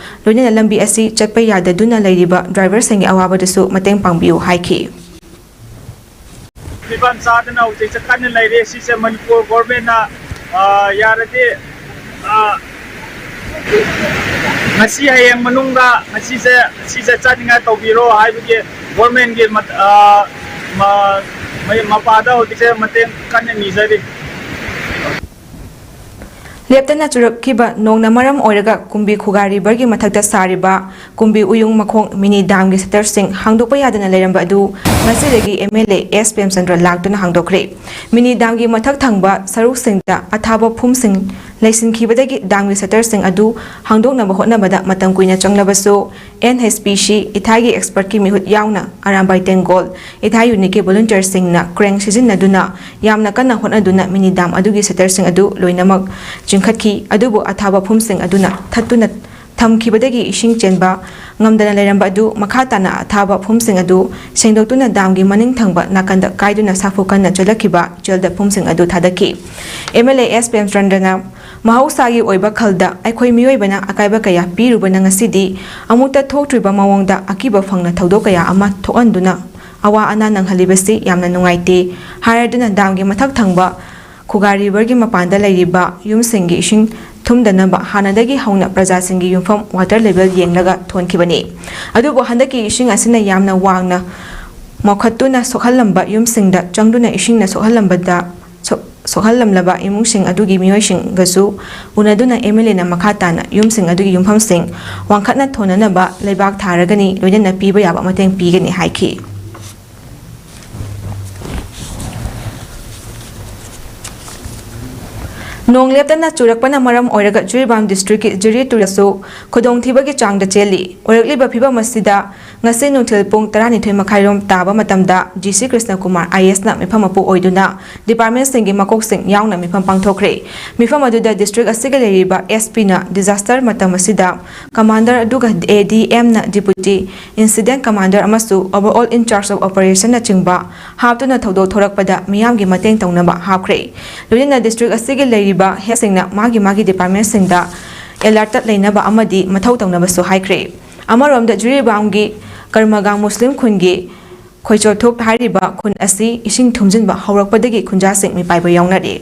ꯂꯣꯏꯅꯅ ꯂꯝꯕꯤ ꯑꯁꯤ ꯆꯠꯄ ꯌꯥꯗꯗꯨꯅ ꯂꯩꯔꯤꯕ driverꯁꯤꯡꯒꯤ ꯑꯋꯥꯕꯗꯁꯨ ꯃꯇꯦꯡ ꯄꯥꯡꯕꯤꯌꯨ ꯍꯥꯏꯈꯤ꯫ ꯐꯤꯕꯝ ꯆꯥꯗꯅ ꯍꯧꯖꯤꯛꯁꯦ ꯀꯟꯅ ꯂꯩꯔꯦ꯫ ꯁꯤꯁꯦ ꯃꯅꯤꯄꯨꯔ governmentꯅ, ꯑ, ꯌꯥꯔꯗꯤ, ꯑ, ꯉꯁꯤ ꯍꯌꯦꯡ ꯃꯅꯨꯡꯗ ꯉꯁꯤꯁꯦ, ꯁꯤꯁꯦ ꯆꯠꯅꯤꯡꯉꯥꯏ ꯇꯧꯕꯤꯔꯣ ꯍꯥꯏꯕꯒꯤ governmentꯀꯤ ꯃꯠ-, ꯑ, ꯃ-, ꯃ-, ꯃꯄꯥꯗ ꯍꯧꯖꯤꯛꯁꯦ ꯃꯇꯦꯡ ꯀꯟꯅ ꯅꯤꯖꯔꯤ꯫ ꯂꯦꯞꯇꯅ ꯆꯨꯔꯛꯈꯤꯕ ꯅꯣꯡꯅ ꯃꯔꯝ ꯑꯣꯏꯔꯒ ꯀꯨꯝꯕꯤ ꯈꯨꯒꯥ riverꯒꯤ ꯃꯊꯛꯇ ꯁꯥꯔꯤꯕ ꯀꯨꯝꯕꯤ ꯎꯌꯨꯡ ꯃꯈꯣꯡ mini damꯒꯤ shutterꯁꯤꯡ ꯍꯥꯡꯗꯣꯛꯄ ꯌꯥꯗꯅ ꯂꯩꯔꯝꯕ ꯑꯗꯨ ꯉꯁꯤꯗꯒꯤ MLA ꯑꯦꯁ ꯄ꯭ꯔꯦꯝꯆꯟꯗ꯭ꯔ ꯂꯥꯛꯇꯨꯅ ꯍꯥꯡꯗꯣꯛꯈ꯭ꯔꯦ꯫ Mini damꯒꯤ ꯃꯊꯛ ꯊꯪꯕ ꯁꯔꯨꯛꯁꯤꯡꯗ ꯑꯊꯥꯕ ꯐꯨꯝꯁꯤꯡ ꯂꯩꯁꯤꯟꯈꯤꯕꯗꯒꯤ damꯒꯤ shutterꯁꯤꯡ ꯑꯗꯨ ꯍꯥꯡꯗꯣꯛꯅꯕ ꯍꯣꯠꯅꯕꯗ ꯃꯇꯝ ꯀꯨꯏꯅ ꯆꯪꯂꯕꯁꯨ, NHPC ꯏꯊꯥꯏꯒꯤ expertꯀꯤ ꯃꯤꯍꯨꯠ ꯌꯥꯎꯅ ꯑꯔꯥꯝꯕꯥꯏ ꯇꯦꯡꯒꯣꯜ ꯏꯊꯥꯏ unitꯀꯤ volunteerꯁꯤꯡꯅ crane ꯁꯤꯖꯤꯟꯅꯗꯨꯅ ꯌꯥꯝꯅ ꯀꯟꯅ ꯍꯣꯠꯅꯗꯨꯅ mini dam ꯑꯗꯨꯒꯤ shutterꯁꯤꯡ ꯑꯗꯨ ꯂꯣꯏꯅꯃꯛ ꯆꯤꯡꯈꯠꯈꯤ꯫ ꯑꯗꯨꯕꯨ ꯑꯊꯥꯕ ꯐꯨꯝꯁꯤꯡ ꯑꯗꯨꯅ ꯊꯠꯇꯨꯅ ꯊꯝꯈꯤꯕꯗꯒꯤ ꯏꯁꯤꯡ ꯆꯦꯟꯕ ꯉꯝꯗꯅ ꯂꯩꯔꯝꯕ ꯑꯗꯨ ꯃꯈꯥ ꯇꯥꯅ ꯑꯊꯥꯕ ꯐꯨꯝꯁꯤꯡ ꯑꯗꯨ ꯁꯦꯡꯗꯣꯛꯇꯨꯅ damꯒꯤ ꯃꯅꯤꯡ ꯊꯪꯕ ꯅꯥꯀꯟꯗ ꯀꯥꯏꯗꯨꯅ ꯁꯥꯐꯨ ꯀꯟꯅ ꯆꯦꯜꯂꯛꯈꯤꯕ ꯏꯆꯦꯜꯗ ꯐꯨꯝꯁꯤꯡ ꯑꯗꯨ ꯊꯥꯗꯈꯤ꯫ MLA ꯑꯦꯁ ꯄ꯭ꯔꯦꯝꯆꯟꯗ꯭ꯔꯅ ꯃꯍꯧꯁꯥꯒꯤ ꯑꯣꯏꯕ ꯈꯜꯗ ꯑꯩꯈꯣꯏ ꯃꯤꯑꯣꯏꯕꯅ ꯑꯀꯥꯏꯕ ꯀꯌꯥ ꯄꯤꯔꯨꯕꯅ ꯉꯁꯤꯗꯤ ꯑꯃꯨꯛꯇ ꯊꯣꯛꯇ꯭ꯔꯤꯕ ꯃꯑꯣꯡꯗ ꯑꯀꯤꯕ ꯐꯪꯅ ꯊꯧꯗꯣꯛ ꯀꯌꯥ ꯑꯃ ꯊꯣꯛꯍꯟꯗꯨꯅ ꯑꯋꯥ ꯑꯅꯥ ꯅꯪꯍꯜꯂꯤꯕꯁꯤ ꯌꯥꯝꯅ ꯅꯨꯡꯉꯥꯏꯇꯦ ꯍꯥꯏꯔꯗꯨꯅ damꯒꯤ ꯃꯊꯛ ꯊꯪꯕ ꯈꯨꯒꯥ ꯔꯤꯚꯔꯒꯤ ꯃꯄꯥꯟꯗ ꯂꯩꯔꯤꯕ ꯌꯨꯝꯁꯤꯡꯒꯤ ꯏꯁꯤꯡ ꯊꯨꯝꯗꯅꯕ ꯍꯥꯟꯅꯗꯒꯤ ꯍꯧꯅ ꯄ꯭ꯔꯖꯥꯁꯤꯡꯒꯤ ꯌꯨꯝꯐꯝ ꯋꯥꯇꯔ ꯂꯦꯚꯦꯜ ꯌꯦꯡꯂꯒ ꯊꯣꯟꯈꯤꯕꯅꯤ꯫ ꯑꯗꯨꯕꯨ ꯍꯟꯗꯛꯀꯤ ꯏꯁꯤꯡ ꯑꯁꯤꯅ ꯌꯥꯝꯅ ꯋꯥꯡꯅ ꯃꯧꯈꯠꯇꯨꯅ ꯁꯣꯛꯍꯜꯂꯝꯕ ꯌꯨꯝꯁꯤꯡꯗ ꯆꯪꯗꯨꯅ ꯏꯁꯤꯡꯅ ꯁꯣꯛꯍꯜꯂꯝꯕꯗ ꯁꯣ-, ꯁꯣꯛꯍꯜꯂꯝꯂꯕ ꯏꯃꯨꯡꯁꯤꯡ ꯑꯗꯨꯒꯤ ꯃꯤꯑꯣꯏꯁꯤꯡꯒꯁꯨ ꯎꯅꯗꯨꯅ ꯑꯦꯝ ꯑꯦꯜ ꯑꯦꯅ ꯃꯈꯥ ꯇꯥꯅ ꯌꯨꯝꯁꯤꯡ ꯑꯗꯨꯒꯤ ꯌꯨꯝꯐꯝꯁꯤꯡ ꯋꯥꯡꯈꯠꯅ ꯊꯣꯟꯅꯅꯕ ꯂꯩꯕꯥꯛ ꯊꯥꯔꯒꯅꯤ, ꯂꯣꯏꯅꯅ ꯄꯤꯕ ꯌꯥꯕ ꯃꯇꯦꯡ ꯄꯤꯒꯅꯤ ꯍꯥꯏꯈꯤ꯫ ꯅꯣꯡ ꯂꯦꯞꯇꯅ ꯆꯨꯔꯛꯄꯅ ꯃꯔꯝ ꯑꯣꯏꯔꯒ ꯖꯤꯔꯤꯕꯥꯝ ꯗꯤꯁꯇ꯭ꯔꯤꯛꯀꯤ ꯖꯤꯔꯤ ꯇꯨꯔꯦꯜꯁꯨ ꯈꯨꯗꯣꯡꯊꯤꯕꯒꯤ ꯆꯥꯡꯗ ꯆꯦꯜꯂꯤ꯫ ꯑꯣꯏꯔꯛꯂꯤꯕ ꯐꯤꯕꯝ ꯑꯁꯤꯗ ꯉꯁꯤ ꯅꯨꯡꯊꯤꯜ ꯄꯨꯡ ꯇꯔꯥꯅꯤꯊꯣꯏ ꯃꯈꯥꯏꯔꯣꯝ ꯇꯥꯕ ꯃꯇꯝꯗ ꯖꯤ ꯁꯤ ꯀ꯭ꯔꯤꯁꯅꯀꯨꯃꯥꯔ ꯑꯥꯏ ꯑꯦꯁꯅ ꯃꯤꯐꯝ ꯃꯄꯨ ꯑꯣꯏꯗꯨꯅ ꯗꯤꯄꯥꯔꯠꯃꯦꯟꯁꯤꯡꯒꯤ ꯃꯀꯣꯛꯁꯤꯡ ꯌꯥꯎꯅ ꯃꯤꯐꯝ ꯄꯥꯡꯊꯣꯛꯈ꯭ꯔꯦ꯫ ꯃꯤꯐꯝ ꯑꯗꯨꯗ ꯗꯤꯁꯇ꯭ꯔꯤꯛ ꯑꯁꯤꯒꯤ ꯂꯩꯔꯤꯕ ꯑꯦꯁ ꯄꯤꯅ ꯗꯤꯖꯥꯁꯇꯔ ꯃꯇꯝ ꯑꯁꯤꯗ ꯀꯃꯥꯟꯗꯔ ꯑꯗꯨꯒ ꯑꯦ ꯗꯤ ꯑꯦꯝꯅ ꯗꯤꯄꯨꯇꯤ ꯏꯟꯁꯤꯗꯦꯟ ꯀꯃꯥꯟꯗꯔ ꯑꯃꯁꯨꯡ overall in charge of operationꯅꯆꯤꯡꯕ ꯍꯥꯞꯇꯨꯅ ꯊꯧꯗꯣꯛ ꯊꯣꯔꯛꯄꯗ ꯃꯤꯌꯥꯝꯒꯤ ꯃꯇꯦꯡ ꯇꯧꯅꯕ ꯍꯥꯞꯈ꯭ꯔꯦ꯫ ꯂꯣꯏꯅꯅ ꯗꯤꯁꯇ꯭ꯔꯤꯛ ꯑꯁꯤꯒꯤ ꯂꯩꯔꯤꯕ ꯍꯦꯗꯁꯤꯡꯅ ꯃꯥꯒꯤ ꯃꯥꯒꯤ ꯗꯤꯄꯥꯔꯠꯃꯦꯟꯁꯤꯡꯗ ꯑꯦꯂꯔꯠꯇ ꯂꯩꯅꯕ ꯑꯃꯗꯤ ꯃꯊꯧ ꯇꯧꯅꯕꯁꯨ ꯍꯥꯏꯈ꯭ꯔꯦ꯫ ꯑꯃꯔꯣꯝꯗ ꯖꯤꯔꯤꯕꯥꯝꯒꯤ ꯀꯔꯃꯒꯥꯡ ꯃꯨꯁꯂꯤꯝ ꯈꯨꯟꯒꯤ ꯈꯣꯏꯆꯣꯊꯨꯞ ꯍꯥꯏꯔꯤꯕ ꯈꯨꯟ ꯑꯁꯤ ꯏꯁꯤꯡ ꯊꯨꯝꯖꯤꯟꯕ ꯍꯧꯔꯛꯄꯗꯒꯤ ꯈꯨꯟꯖꯥꯁꯤꯡ ꯃꯤꯄꯥꯏꯕ ꯌꯥꯎꯅꯔꯤ꯫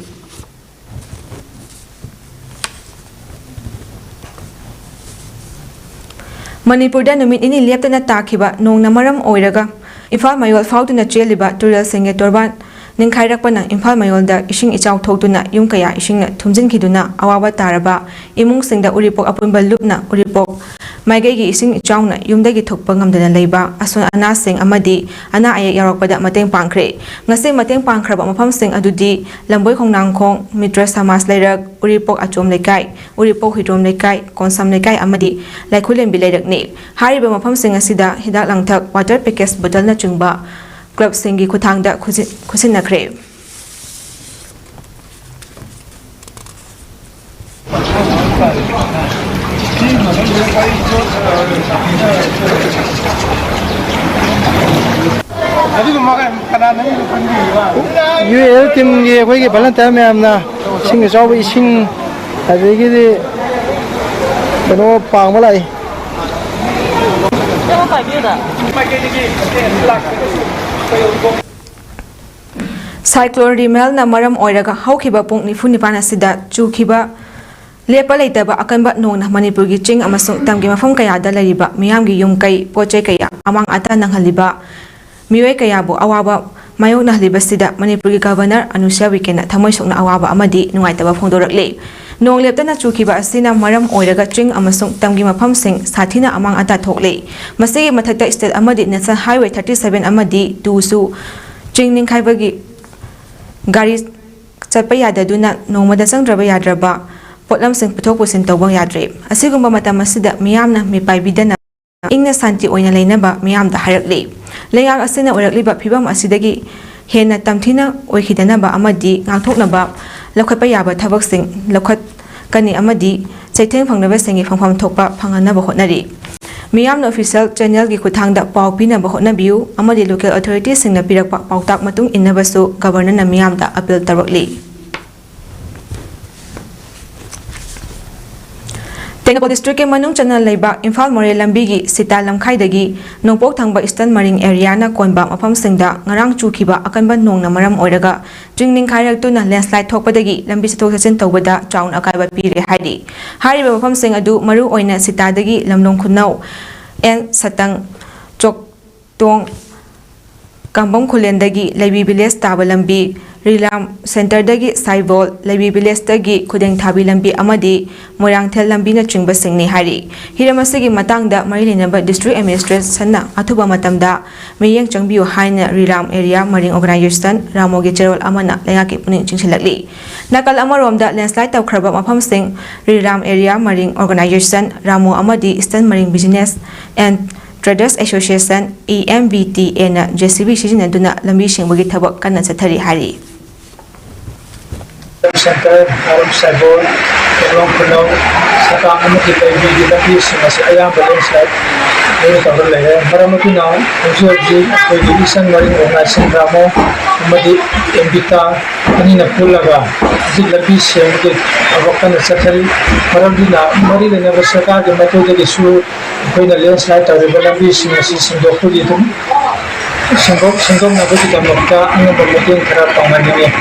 ꯃꯅꯤꯄꯨꯔꯗ ꯅꯨꯃꯤꯠ ꯅꯤꯅꯤ ꯂꯦꯞꯇꯅ ꯇꯥꯈꯤꯕ ꯅꯣꯡꯅ ꯃꯔꯝ ꯑꯣꯏꯔꯒ ꯏꯝꯐꯥꯜ ꯃꯌꯣꯜ ꯐꯥꯎꯗꯨꯅ ꯆꯦꯜꯂꯤꯕ ꯇꯨꯔꯦꯜꯁꯤꯡꯒꯤ ꯇꯣꯔꯕꯥꯟ ꯅꯤꯡꯈꯥꯏꯔꯛꯄꯅ ꯏꯝꯐꯥꯜ ꯃꯌꯣꯜꯗ ꯏꯁꯤꯡ ꯏꯆꯥꯎ ꯊꯣꯛꯇꯨꯅ ꯌꯨꯝ ꯀꯌꯥ ꯏꯁꯤꯡꯅ ꯊꯨꯝꯖꯤꯟꯈꯤꯗꯨꯅ ꯑꯋꯥꯕ ꯇꯥꯔꯕ ꯏꯃꯨꯡꯁꯤꯡꯗ ꯎꯔꯤꯄꯣꯛ ꯑꯄꯨꯟꯕ ꯂꯨꯞꯅ ꯎꯔꯤꯄꯣꯛ ꯃꯥꯏꯀꯩꯒꯤ ꯏꯁꯤꯡ ꯏꯆꯥꯎꯅ ꯌꯨꯝꯗꯒꯤ ꯊꯣꯛꯄ ꯉꯝꯗꯅ ꯂꯩꯕ ꯑꯁꯣꯟ ꯑꯅꯥꯁꯤꯡ ꯑꯃꯗꯤ ꯑꯅꯥ ꯑꯌꯦꯛ ꯌꯥꯎꯔꯛꯄꯗ ꯃꯇꯦꯡ ꯄꯥꯡꯈ꯭ꯔꯦ꯫ ꯉꯁꯤ ꯃꯇꯦꯡ ꯄꯥꯡꯈ꯭ꯔꯕ ꯃꯐꯝꯁꯤꯡ ꯑꯗꯨꯗꯤ ꯂꯝꯕꯣꯏ ꯈꯣꯡꯅꯥꯡꯈꯣꯡ, ꯃꯤꯇ꯭ꯔ ꯁꯃꯥꯖ ꯂꯩꯔꯛ, ꯎꯔꯤꯄꯣꯛ ꯑꯆꯣꯝ ꯂꯩꯀꯥꯏ, ꯎꯔꯤꯄꯣꯛ ꯍꯨꯏꯗ꯭ꯔꯣꯝ ꯂꯩꯀꯥꯏ, ꯀꯣꯟꯁꯝ ꯂꯩꯀꯥꯏ ꯑꯃꯗꯤ ꯂꯥꯏꯈꯨꯂꯦꯝꯕꯤ ꯂꯩꯔꯛꯅꯤ꯫ ꯍꯥꯏꯔꯤꯕ ꯃꯐꯝꯁꯤꯡ ꯑꯁꯤꯗ ꯍꯤꯗꯥꯛ ꯂꯥꯡꯊꯛ, ꯋꯥꯇꯔ ꯄꯦꯀꯦꯖ ꯕꯣꯇꯜꯅꯆꯤꯡꯕ ꯀ꯭ꯂꯕꯁꯤꯡꯒꯤ ꯈꯨꯠꯊꯥꯡꯗ ꯈꯨꯖꯤ-, ꯈꯨꯠꯁꯤꯟꯅꯈ꯭ꯔꯦ꯫ ꯌꯨ ꯑꯦꯜ ꯇꯤꯝꯒꯤ ꯑꯩꯈꯣꯏꯒꯤ ꯚꯣꯂꯟꯇꯤꯌꯔ ꯃꯌꯥꯝꯅ ꯏꯁꯤꯡ ꯑꯆꯥꯎꯕ, ꯏꯁꯤꯡ, ꯑꯗꯒꯤꯗꯤ ꯀꯩꯅꯣ ꯄꯥꯡꯕ ꯂꯥꯛꯏ꯫ ꯁꯥꯏꯀ꯭ꯂꯣꯟ ꯔꯤꯃꯦꯜꯅ ꯃꯔꯝ ꯑꯣꯏꯔꯒ ꯍꯧꯈꯤꯕ ꯄꯨꯡ ꯅꯤꯐꯨ ꯅꯤꯄꯥꯟ ꯑꯁꯤꯗ ꯆꯨꯈꯤꯕ ꯂꯦꯞꯄ ꯂꯩꯇꯕ ꯑꯀꯟꯕ ꯅꯣꯡꯅ ꯃꯅꯤꯄꯨꯔꯒꯤ ꯆꯤꯡ ꯑꯃꯁꯨꯡ ꯇꯝꯒꯤ ꯃꯐꯝ ꯀꯌꯥꯗ ꯂꯩꯔꯤꯕ ꯃꯤꯌꯥꯝꯒꯤ ꯌꯨꯝ ꯀꯩ, ꯄꯣꯠ ꯆꯩ ꯀꯌꯥ ꯑꯃꯥꯡ ꯑꯇꯥ ꯅꯪꯍꯜꯂꯤꯕ ꯃꯤꯑꯣꯏ ꯀꯌꯥꯕꯨ ꯑꯋꯥꯕ ꯃꯥꯌꯣꯛꯅꯍꯜꯂꯤꯕꯁꯤꯗ ꯃꯅꯤꯄꯨꯔꯒꯤ ꯒꯕꯔꯅꯔ ꯑꯅꯨꯁ꯭ꯌꯥ ꯎꯏꯀꯦꯅ ꯊꯃꯣꯏ ꯁꯣꯛꯅ ꯑꯋꯥꯕ ꯑꯃꯗꯤ ꯅꯨꯡꯉꯥꯏꯇꯕ ꯐꯣꯡꯗꯣꯔꯛꯂꯤ꯫ ꯅꯣꯡ ꯂꯦꯞꯇꯅ ꯆꯨꯈꯤꯕ ꯑꯁꯤꯅ ꯃꯔꯝ ꯑꯣꯏꯔꯒ ꯆꯤꯡ ꯑꯃꯁꯨꯡ ꯇꯝꯒꯤ ꯃꯐꯝꯁꯤꯡ ꯁꯥꯊꯤꯅ ꯑꯃꯥꯡ ꯑꯇꯥ ꯊꯣꯛꯂꯤ꯫ ꯃꯁꯤꯒꯤ ꯃꯊꯛꯇ state ꯑꯃꯗꯤ National Highway thirty seven ꯑꯃꯗꯤ two ꯁꯨ ꯆꯤꯡ ꯅꯤꯡꯈꯥꯏꯕꯒꯤ ꯒꯥꯔꯤ ꯆꯠꯄ ꯌꯥꯗꯗꯨꯅ ꯅꯣꯡꯃꯗ ꯆꯪꯗ꯭ꯔꯕ ꯌꯥꯗ꯭ꯔꯕ ꯄꯣꯠꯂꯝꯁꯤꯡ ꯄꯨꯊꯣꯛ ꯄꯨꯁꯤꯟ ꯇꯧꯕ ꯌꯥꯗ꯭ꯔꯦ꯫ ꯑꯁꯤꯒꯨꯝꯕ ꯃꯇꯝ ꯑꯁꯤꯗ ꯃꯤꯌꯥꯝꯅ ꯃꯤꯄꯥꯏꯕꯤꯗꯅ ꯏꯪꯅ ꯁꯥꯟꯇꯤ ꯑꯣꯏꯅ ꯂꯩꯅꯕ ꯃꯤꯌꯥꯝꯗ ꯍꯥꯏꯔꯛꯂꯤ꯫ ꯂꯩꯉꯥꯛ ꯑꯁꯤꯅ ꯑꯣꯏꯔꯛꯂꯤꯕ ꯐꯤꯕꯝ ꯑꯁꯤꯗꯒꯤ ꯍꯦꯟꯅ ꯇꯝꯊꯤꯅ ꯑꯣꯏꯈꯤꯗꯅꯕ ꯑꯃꯗꯤ ꯉꯥꯛꯊꯣꯛꯅꯕ ꯂꯧꯈꯠꯄ ꯌꯥꯕ ꯊꯕꯛꯁꯤꯡ ꯂꯧꯈꯠꯀꯅꯤ ꯑꯃꯗꯤ ꯆꯩꯊꯦꯡ ꯐꯪꯂꯕꯁꯤꯡꯒꯤ ꯐꯪꯐꯝ ꯊꯣꯛꯄ ꯐꯪꯍꯟꯅꯕ ꯍꯣꯠꯅꯔꯤ꯫ ꯃꯤꯌꯥꯝꯅ official channelꯒꯤ ꯈꯨꯠꯊꯥꯡꯗ ꯄꯥꯎ ꯄꯤꯅꯕ ꯍꯣꯠꯅꯕꯤꯌꯨ ꯑꯃꯗꯤ local authorityꯁꯤꯡꯅ ꯄꯤꯔꯛꯄ ꯄꯥꯎꯇꯥꯛ ꯃꯇꯨꯡ ꯏꯟꯅꯕꯁꯨ ꯒꯕꯔꯅꯔꯅ ꯃꯤꯌꯥꯝꯗ appeal ꯇꯧꯔꯛꯂꯤ꯫ ꯇꯦꯡꯅꯧꯄꯜ districtꯀꯤ ꯃꯅꯨꯡ ꯆꯟꯅ ꯂꯩꯕ ꯏꯝꯐꯥꯜ ꯃꯣꯔꯦ ꯂꯝꯕꯤꯒꯤ ꯁꯤꯇꯥ ꯂꯝꯈꯥꯏꯗꯒꯤ ꯅꯣꯡꯄꯣꯛ ꯊꯪꯕ Eastern ꯃꯔꯤꯡ areaꯅ ꯀꯣꯟꯕ ꯃꯐꯝꯁꯤꯡꯗ ꯉꯔꯥꯡ ꯆꯨꯈꯤꯕ ꯑꯀꯟꯕ ꯅꯣꯡꯅ ꯃꯔꯝ ꯑꯣꯏꯔꯒ ꯆꯤꯡ ꯅꯤꯡꯈꯥꯏꯔꯛꯇꯨꯅ landslide ꯊꯣꯛꯄꯗꯒꯤ ꯂꯝꯕꯤ ꯆꯠꯊꯣꯛ ꯆꯠꯁꯤꯟ ꯇꯧꯕꯗ ꯆꯥꯎꯅ ꯑꯀꯥꯏꯕ ꯄꯤꯔꯦ ꯍꯥꯏꯔꯤ꯫ ꯍꯥꯏꯔꯤꯕ ꯃꯐꯝꯁꯤꯡ ꯑꯗꯨ ꯃꯔꯨꯑꯣꯏꯅ ꯁꯤꯇꯥꯗꯒꯤ ꯂꯝꯂꯣꯡ ꯈꯨꯅꯧ, ꯑꯦꯟ ꯁꯇꯪ, ꯆꯣꯛ ꯇꯣꯡ, ꯀꯥꯡꯕꯝ ꯈꯨꯂꯦꯟꯗꯒꯤ ꯂꯩꯕꯤ village ꯇꯥꯕ ꯂꯝꯕꯤ, ꯔꯤꯂꯥꯝ centreꯗꯒꯤ ꯁꯥꯏꯕꯣꯜ, ꯂꯩꯕꯤ villageꯇꯒꯤ ꯈꯨꯗꯦꯡꯊꯥꯕꯤ ꯂꯝꯕꯤ ꯑꯃꯗꯤ ꯃꯣꯏꯔꯥꯡꯊꯦꯜ ꯂꯝꯕꯤꯅꯆꯤꯡꯕꯁꯤꯡꯅꯤ ꯍꯥꯏꯔꯤ꯫ ꯍꯤꯔꯝ ꯑꯁꯤꯒꯤ ꯃꯇꯥꯡꯗ ꯃꯔꯤ ꯂꯩꯅꯕ district administrationꯅ ꯑꯊꯨꯕ ꯃꯇꯝꯗ ꯃꯤꯠꯌꯦꯡ ꯆꯪꯕꯤꯌꯨ ꯍꯥꯏꯅ ꯔꯤꯂꯥꯝ area ꯃꯔꯤꯡ organization ꯔꯥꯃꯣꯒꯤ ꯆꯦꯔꯣꯜ ꯑꯃꯅ ꯂꯩꯉꯥꯛꯀꯤ ꯄꯨꯛꯅꯤꯡ ꯆꯤꯡꯁꯤꯜꯂꯛꯂꯤ꯫ ꯅꯥꯀꯜ ꯑꯃꯔꯣꯝꯗ landslide ꯇꯧꯈ꯭ꯔꯕ ꯃꯐꯝꯁꯤꯡ ꯔꯤꯂꯥꯝ area ꯃꯔꯤꯡ organization ꯔꯥꯃꯣ ꯑꯃꯗꯤ Eastern ꯃꯔꯤꯡ Business and Traders Association, EMBTAꯅ JCB ꯁꯤꯖꯤꯟꯅꯗꯨꯅ ꯂꯝꯕꯤ ꯁꯦꯡꯕꯒꯤ ꯊꯕꯛ ꯀꯟꯅ ꯆꯠꯊꯔꯤ ꯍꯥꯏꯔꯤ꯫ Centre, ꯅꯥꯔꯝ ꯁꯥꯏꯕꯣꯜ, ꯇꯦꯡꯂꯣꯡ ꯈꯨꯅꯧ, ꯁꯇꯥꯡ ꯑꯃꯗꯤ ꯂꯩꯕꯤꯒꯤ ꯂꯝꯕꯤꯁꯤꯡ ꯑꯁꯤ ꯑꯌꯥꯝꯕ landslide ꯂꯣꯏꯅ ꯇꯧꯔ ꯂꯩꯔꯦ꯫ ꯃꯔꯝ ꯑꯗꯨꯅ ꯍꯧꯖꯤꯛ ꯍꯧꯖꯤꯛ ꯑꯩꯈꯣꯏꯒꯤ Eastern ꯃꯔꯤꯡ organization ꯔꯥꯃꯣ ꯑꯃꯗꯤ ꯑꯦꯝꯕꯤꯇꯥ ꯑꯅꯤꯅ ꯄꯨꯜꯂꯒ ꯍꯧꯖꯤꯛ ꯂꯝꯕꯤ ꯁꯦꯡꯕꯒꯤ ꯊꯕꯛ ꯀꯟꯅ ꯆꯠꯊꯔꯤ꯫ ꯃꯔꯝꯗꯨꯅ ꯃꯔꯤ ꯂꯩꯅꯕ ꯁꯔꯀꯥꯔꯒꯤ ꯃꯥꯏꯀꯩꯗꯒꯤꯁꯨ ꯑꯩꯈꯣꯏꯅ landslide ꯇꯧꯔꯤꯕ ꯂꯝꯕꯤꯁꯤꯡ ꯑꯁꯤ ꯁꯦꯡꯗꯣꯛꯄꯒꯤ ꯑꯗꯨꯝ ꯁꯦꯝꯗꯣꯛ ꯁꯦꯝꯗꯣꯛꯅꯕꯒꯤꯗꯃꯛꯇ ꯑꯉꯝꯕ ꯃꯇꯦꯡ ꯈꯔ ꯄꯥꯡꯍꯟꯅꯤꯡꯏ꯫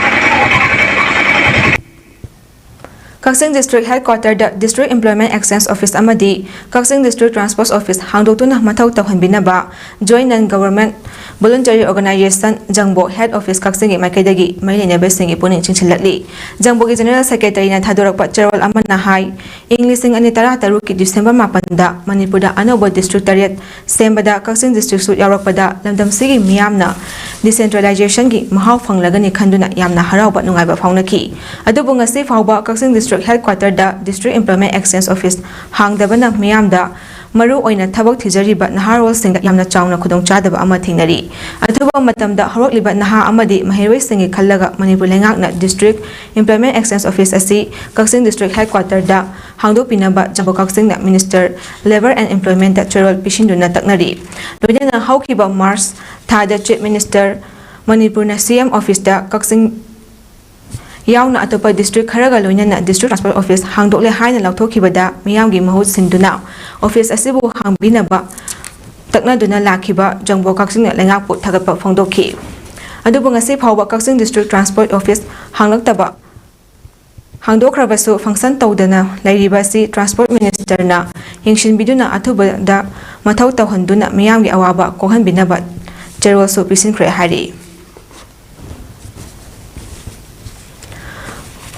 ꯀꯛꯆꯤꯡ District Headquarter ꯗ District Employment Exchange Office ꯑꯃꯗꯤ ꯀꯛꯆꯤꯡ District Transport Office ꯍꯥꯡꯗꯣꯛꯇꯨꯅ ꯃꯊꯧ ꯇꯧꯍꯟꯕꯤꯅꯕ Joint Non Government Voluntary Organization ꯖꯪꯕꯣ Head Office ꯀꯛꯆꯤꯡꯒꯤ ꯃꯥꯏꯀꯩꯗꯒꯤ ꯃꯔꯤ ꯂꯩꯅꯕꯁꯤꯡꯒꯤ ꯄꯨꯛꯅꯤꯡ ꯆꯤꯡꯁꯤꯜꯂꯛꯂꯤ꯫ ꯖꯪꯕꯣꯒꯤ General Secretary ꯅ ꯊꯥꯗꯣꯔꯛꯄ ꯆꯦꯔꯣꯜ ꯑꯃꯅ ꯍꯥꯏ, ꯏꯪ ꯂꯤꯁꯤꯡ ꯑꯅꯤ ꯇꯔꯥ ꯇꯔꯨꯛꯀꯤ December ꯃꯥꯄꯟꯗ ꯃꯅꯤꯄꯨꯔꯗ ꯑꯅꯧꯕ District ꯇꯔꯦꯠ ꯁꯦꯝꯕꯗ ꯀꯛꯆꯤꯡ District ꯁꯨ ꯌꯥꯎꯔꯛꯄꯗ ꯂꯝꯗꯝꯁꯤꯒꯤ ꯃꯤꯌꯥꯝꯅ Decentralization ꯒꯤ ꯃꯍꯥꯎ ꯐꯪꯂꯒꯅꯤ ꯈꯟꯗꯨꯅ ꯌꯥꯝꯅ ꯍꯔꯥꯎꯕ ꯅꯨꯡꯉꯥꯏꯕ ꯐꯥꯎꯅꯈꯤ꯫ ꯑꯗꯨꯕꯨ ꯉꯁꯤ ꯐꯥꯎꯕ ꯀꯛꯆꯤꯡ District Headquarter ꯗ District Employment Exchange Office ꯍꯥꯡꯗꯕꯅ ꯃꯤꯌꯥꯝꯗ ꯃꯔꯨ ꯑꯣꯏꯅ ꯊꯕꯛ ꯊꯤꯖꯔꯤꯕ ꯅꯍꯥꯔꯣꯜꯁꯤꯡꯗ ꯌꯥꯝꯅ ꯆꯥꯎꯅ ꯈꯨꯗꯣꯡꯆꯥꯗꯕ ꯑꯃ ꯊꯦꯡꯅꯔꯤ꯫ ꯑꯊꯨꯕ ꯃꯇꯝꯗ ꯍꯧꯔꯛꯂꯤꯕ ꯅꯍꯥ ꯑꯃꯗꯤ ꯃꯍꯩꯔꯣꯏꯁꯤꯡꯒꯤ ꯈꯜꯂꯒ ꯃꯅꯤꯄꯨꯔ ꯂꯩꯉꯥꯛꯅ District Employment Exchange Office ꯑꯁꯤ ꯀꯛꯆꯤꯡ District Headquarter the ꯍꯥꯡꯗꯣꯛꯄꯤꯅꯕ ꯖꯪꯕꯣ ꯀꯛꯆꯤꯡꯅ Minister Labour and Employment ꯇ ꯆꯦꯔꯣꯜ ꯄꯤꯁꯤꯟꯗꯨꯅ ꯇꯛꯅꯔꯤ꯫ ꯂꯣꯏꯅꯅ ꯍꯧꯈꯤꯕ March ꯊꯥꯗ Chief Minister ꯃꯅꯤꯄꯨꯔꯅ C M Office ꯇ ꯀꯛꯆꯤꯡ ꯌꯥꯎꯅ ꯑꯇꯣꯞꯄ District ꯈꯔꯒ ꯂꯣꯏꯅꯅ District Transport Office ꯍꯥꯡꯗꯣꯛꯂꯦ ꯍꯥꯏꯅ ꯂꯥꯎꯊꯣꯛꯈꯤꯕꯗ ꯃꯤꯌꯥꯝꯒꯤ ꯃꯍꯨꯠ ꯁꯤꯟꯗꯨꯅ office ꯑꯁꯤꯕꯨ ꯍꯥꯡꯕꯤꯅꯕ ꯇꯛꯅꯗꯨꯅ ꯂꯥꯛꯈꯤꯕ ꯖꯪꯕꯣ ꯀꯛꯆꯤꯡꯅ ꯂꯩꯉꯥꯛꯄꯨ ꯊꯥꯒꯠꯄ ꯐꯣꯡꯗꯣꯛꯈꯤ꯫ ꯑꯗꯨꯕꯨ ꯉꯁꯤ ꯐꯥꯎꯕ ꯀꯛꯆꯤꯡ District Transport Office ꯍꯥꯡꯂꯛꯇꯕ, ꯍꯥꯡꯗꯣꯛꯈ꯭ꯔꯕꯁꯨ function ꯇꯧꯗꯅ ꯂꯩꯔꯤꯕ ꯑꯁꯤ Transport Minister ꯅ ꯌꯦꯡꯁꯤꯟꯕꯤꯗꯨꯅ ꯑꯊꯨꯕꯗ ꯃꯊꯧ ꯇꯧꯍꯟꯗꯨꯅ ꯃꯤꯌꯥꯝꯒꯤ ꯑꯋꯥꯕ ꯀꯣꯛꯍꯟꯕꯤꯅꯕ ꯆꯦꯔꯣꯜꯁꯨ ꯄꯤꯁꯤꯟꯈ꯭ꯔꯦ ꯍꯥꯏꯔꯤ꯫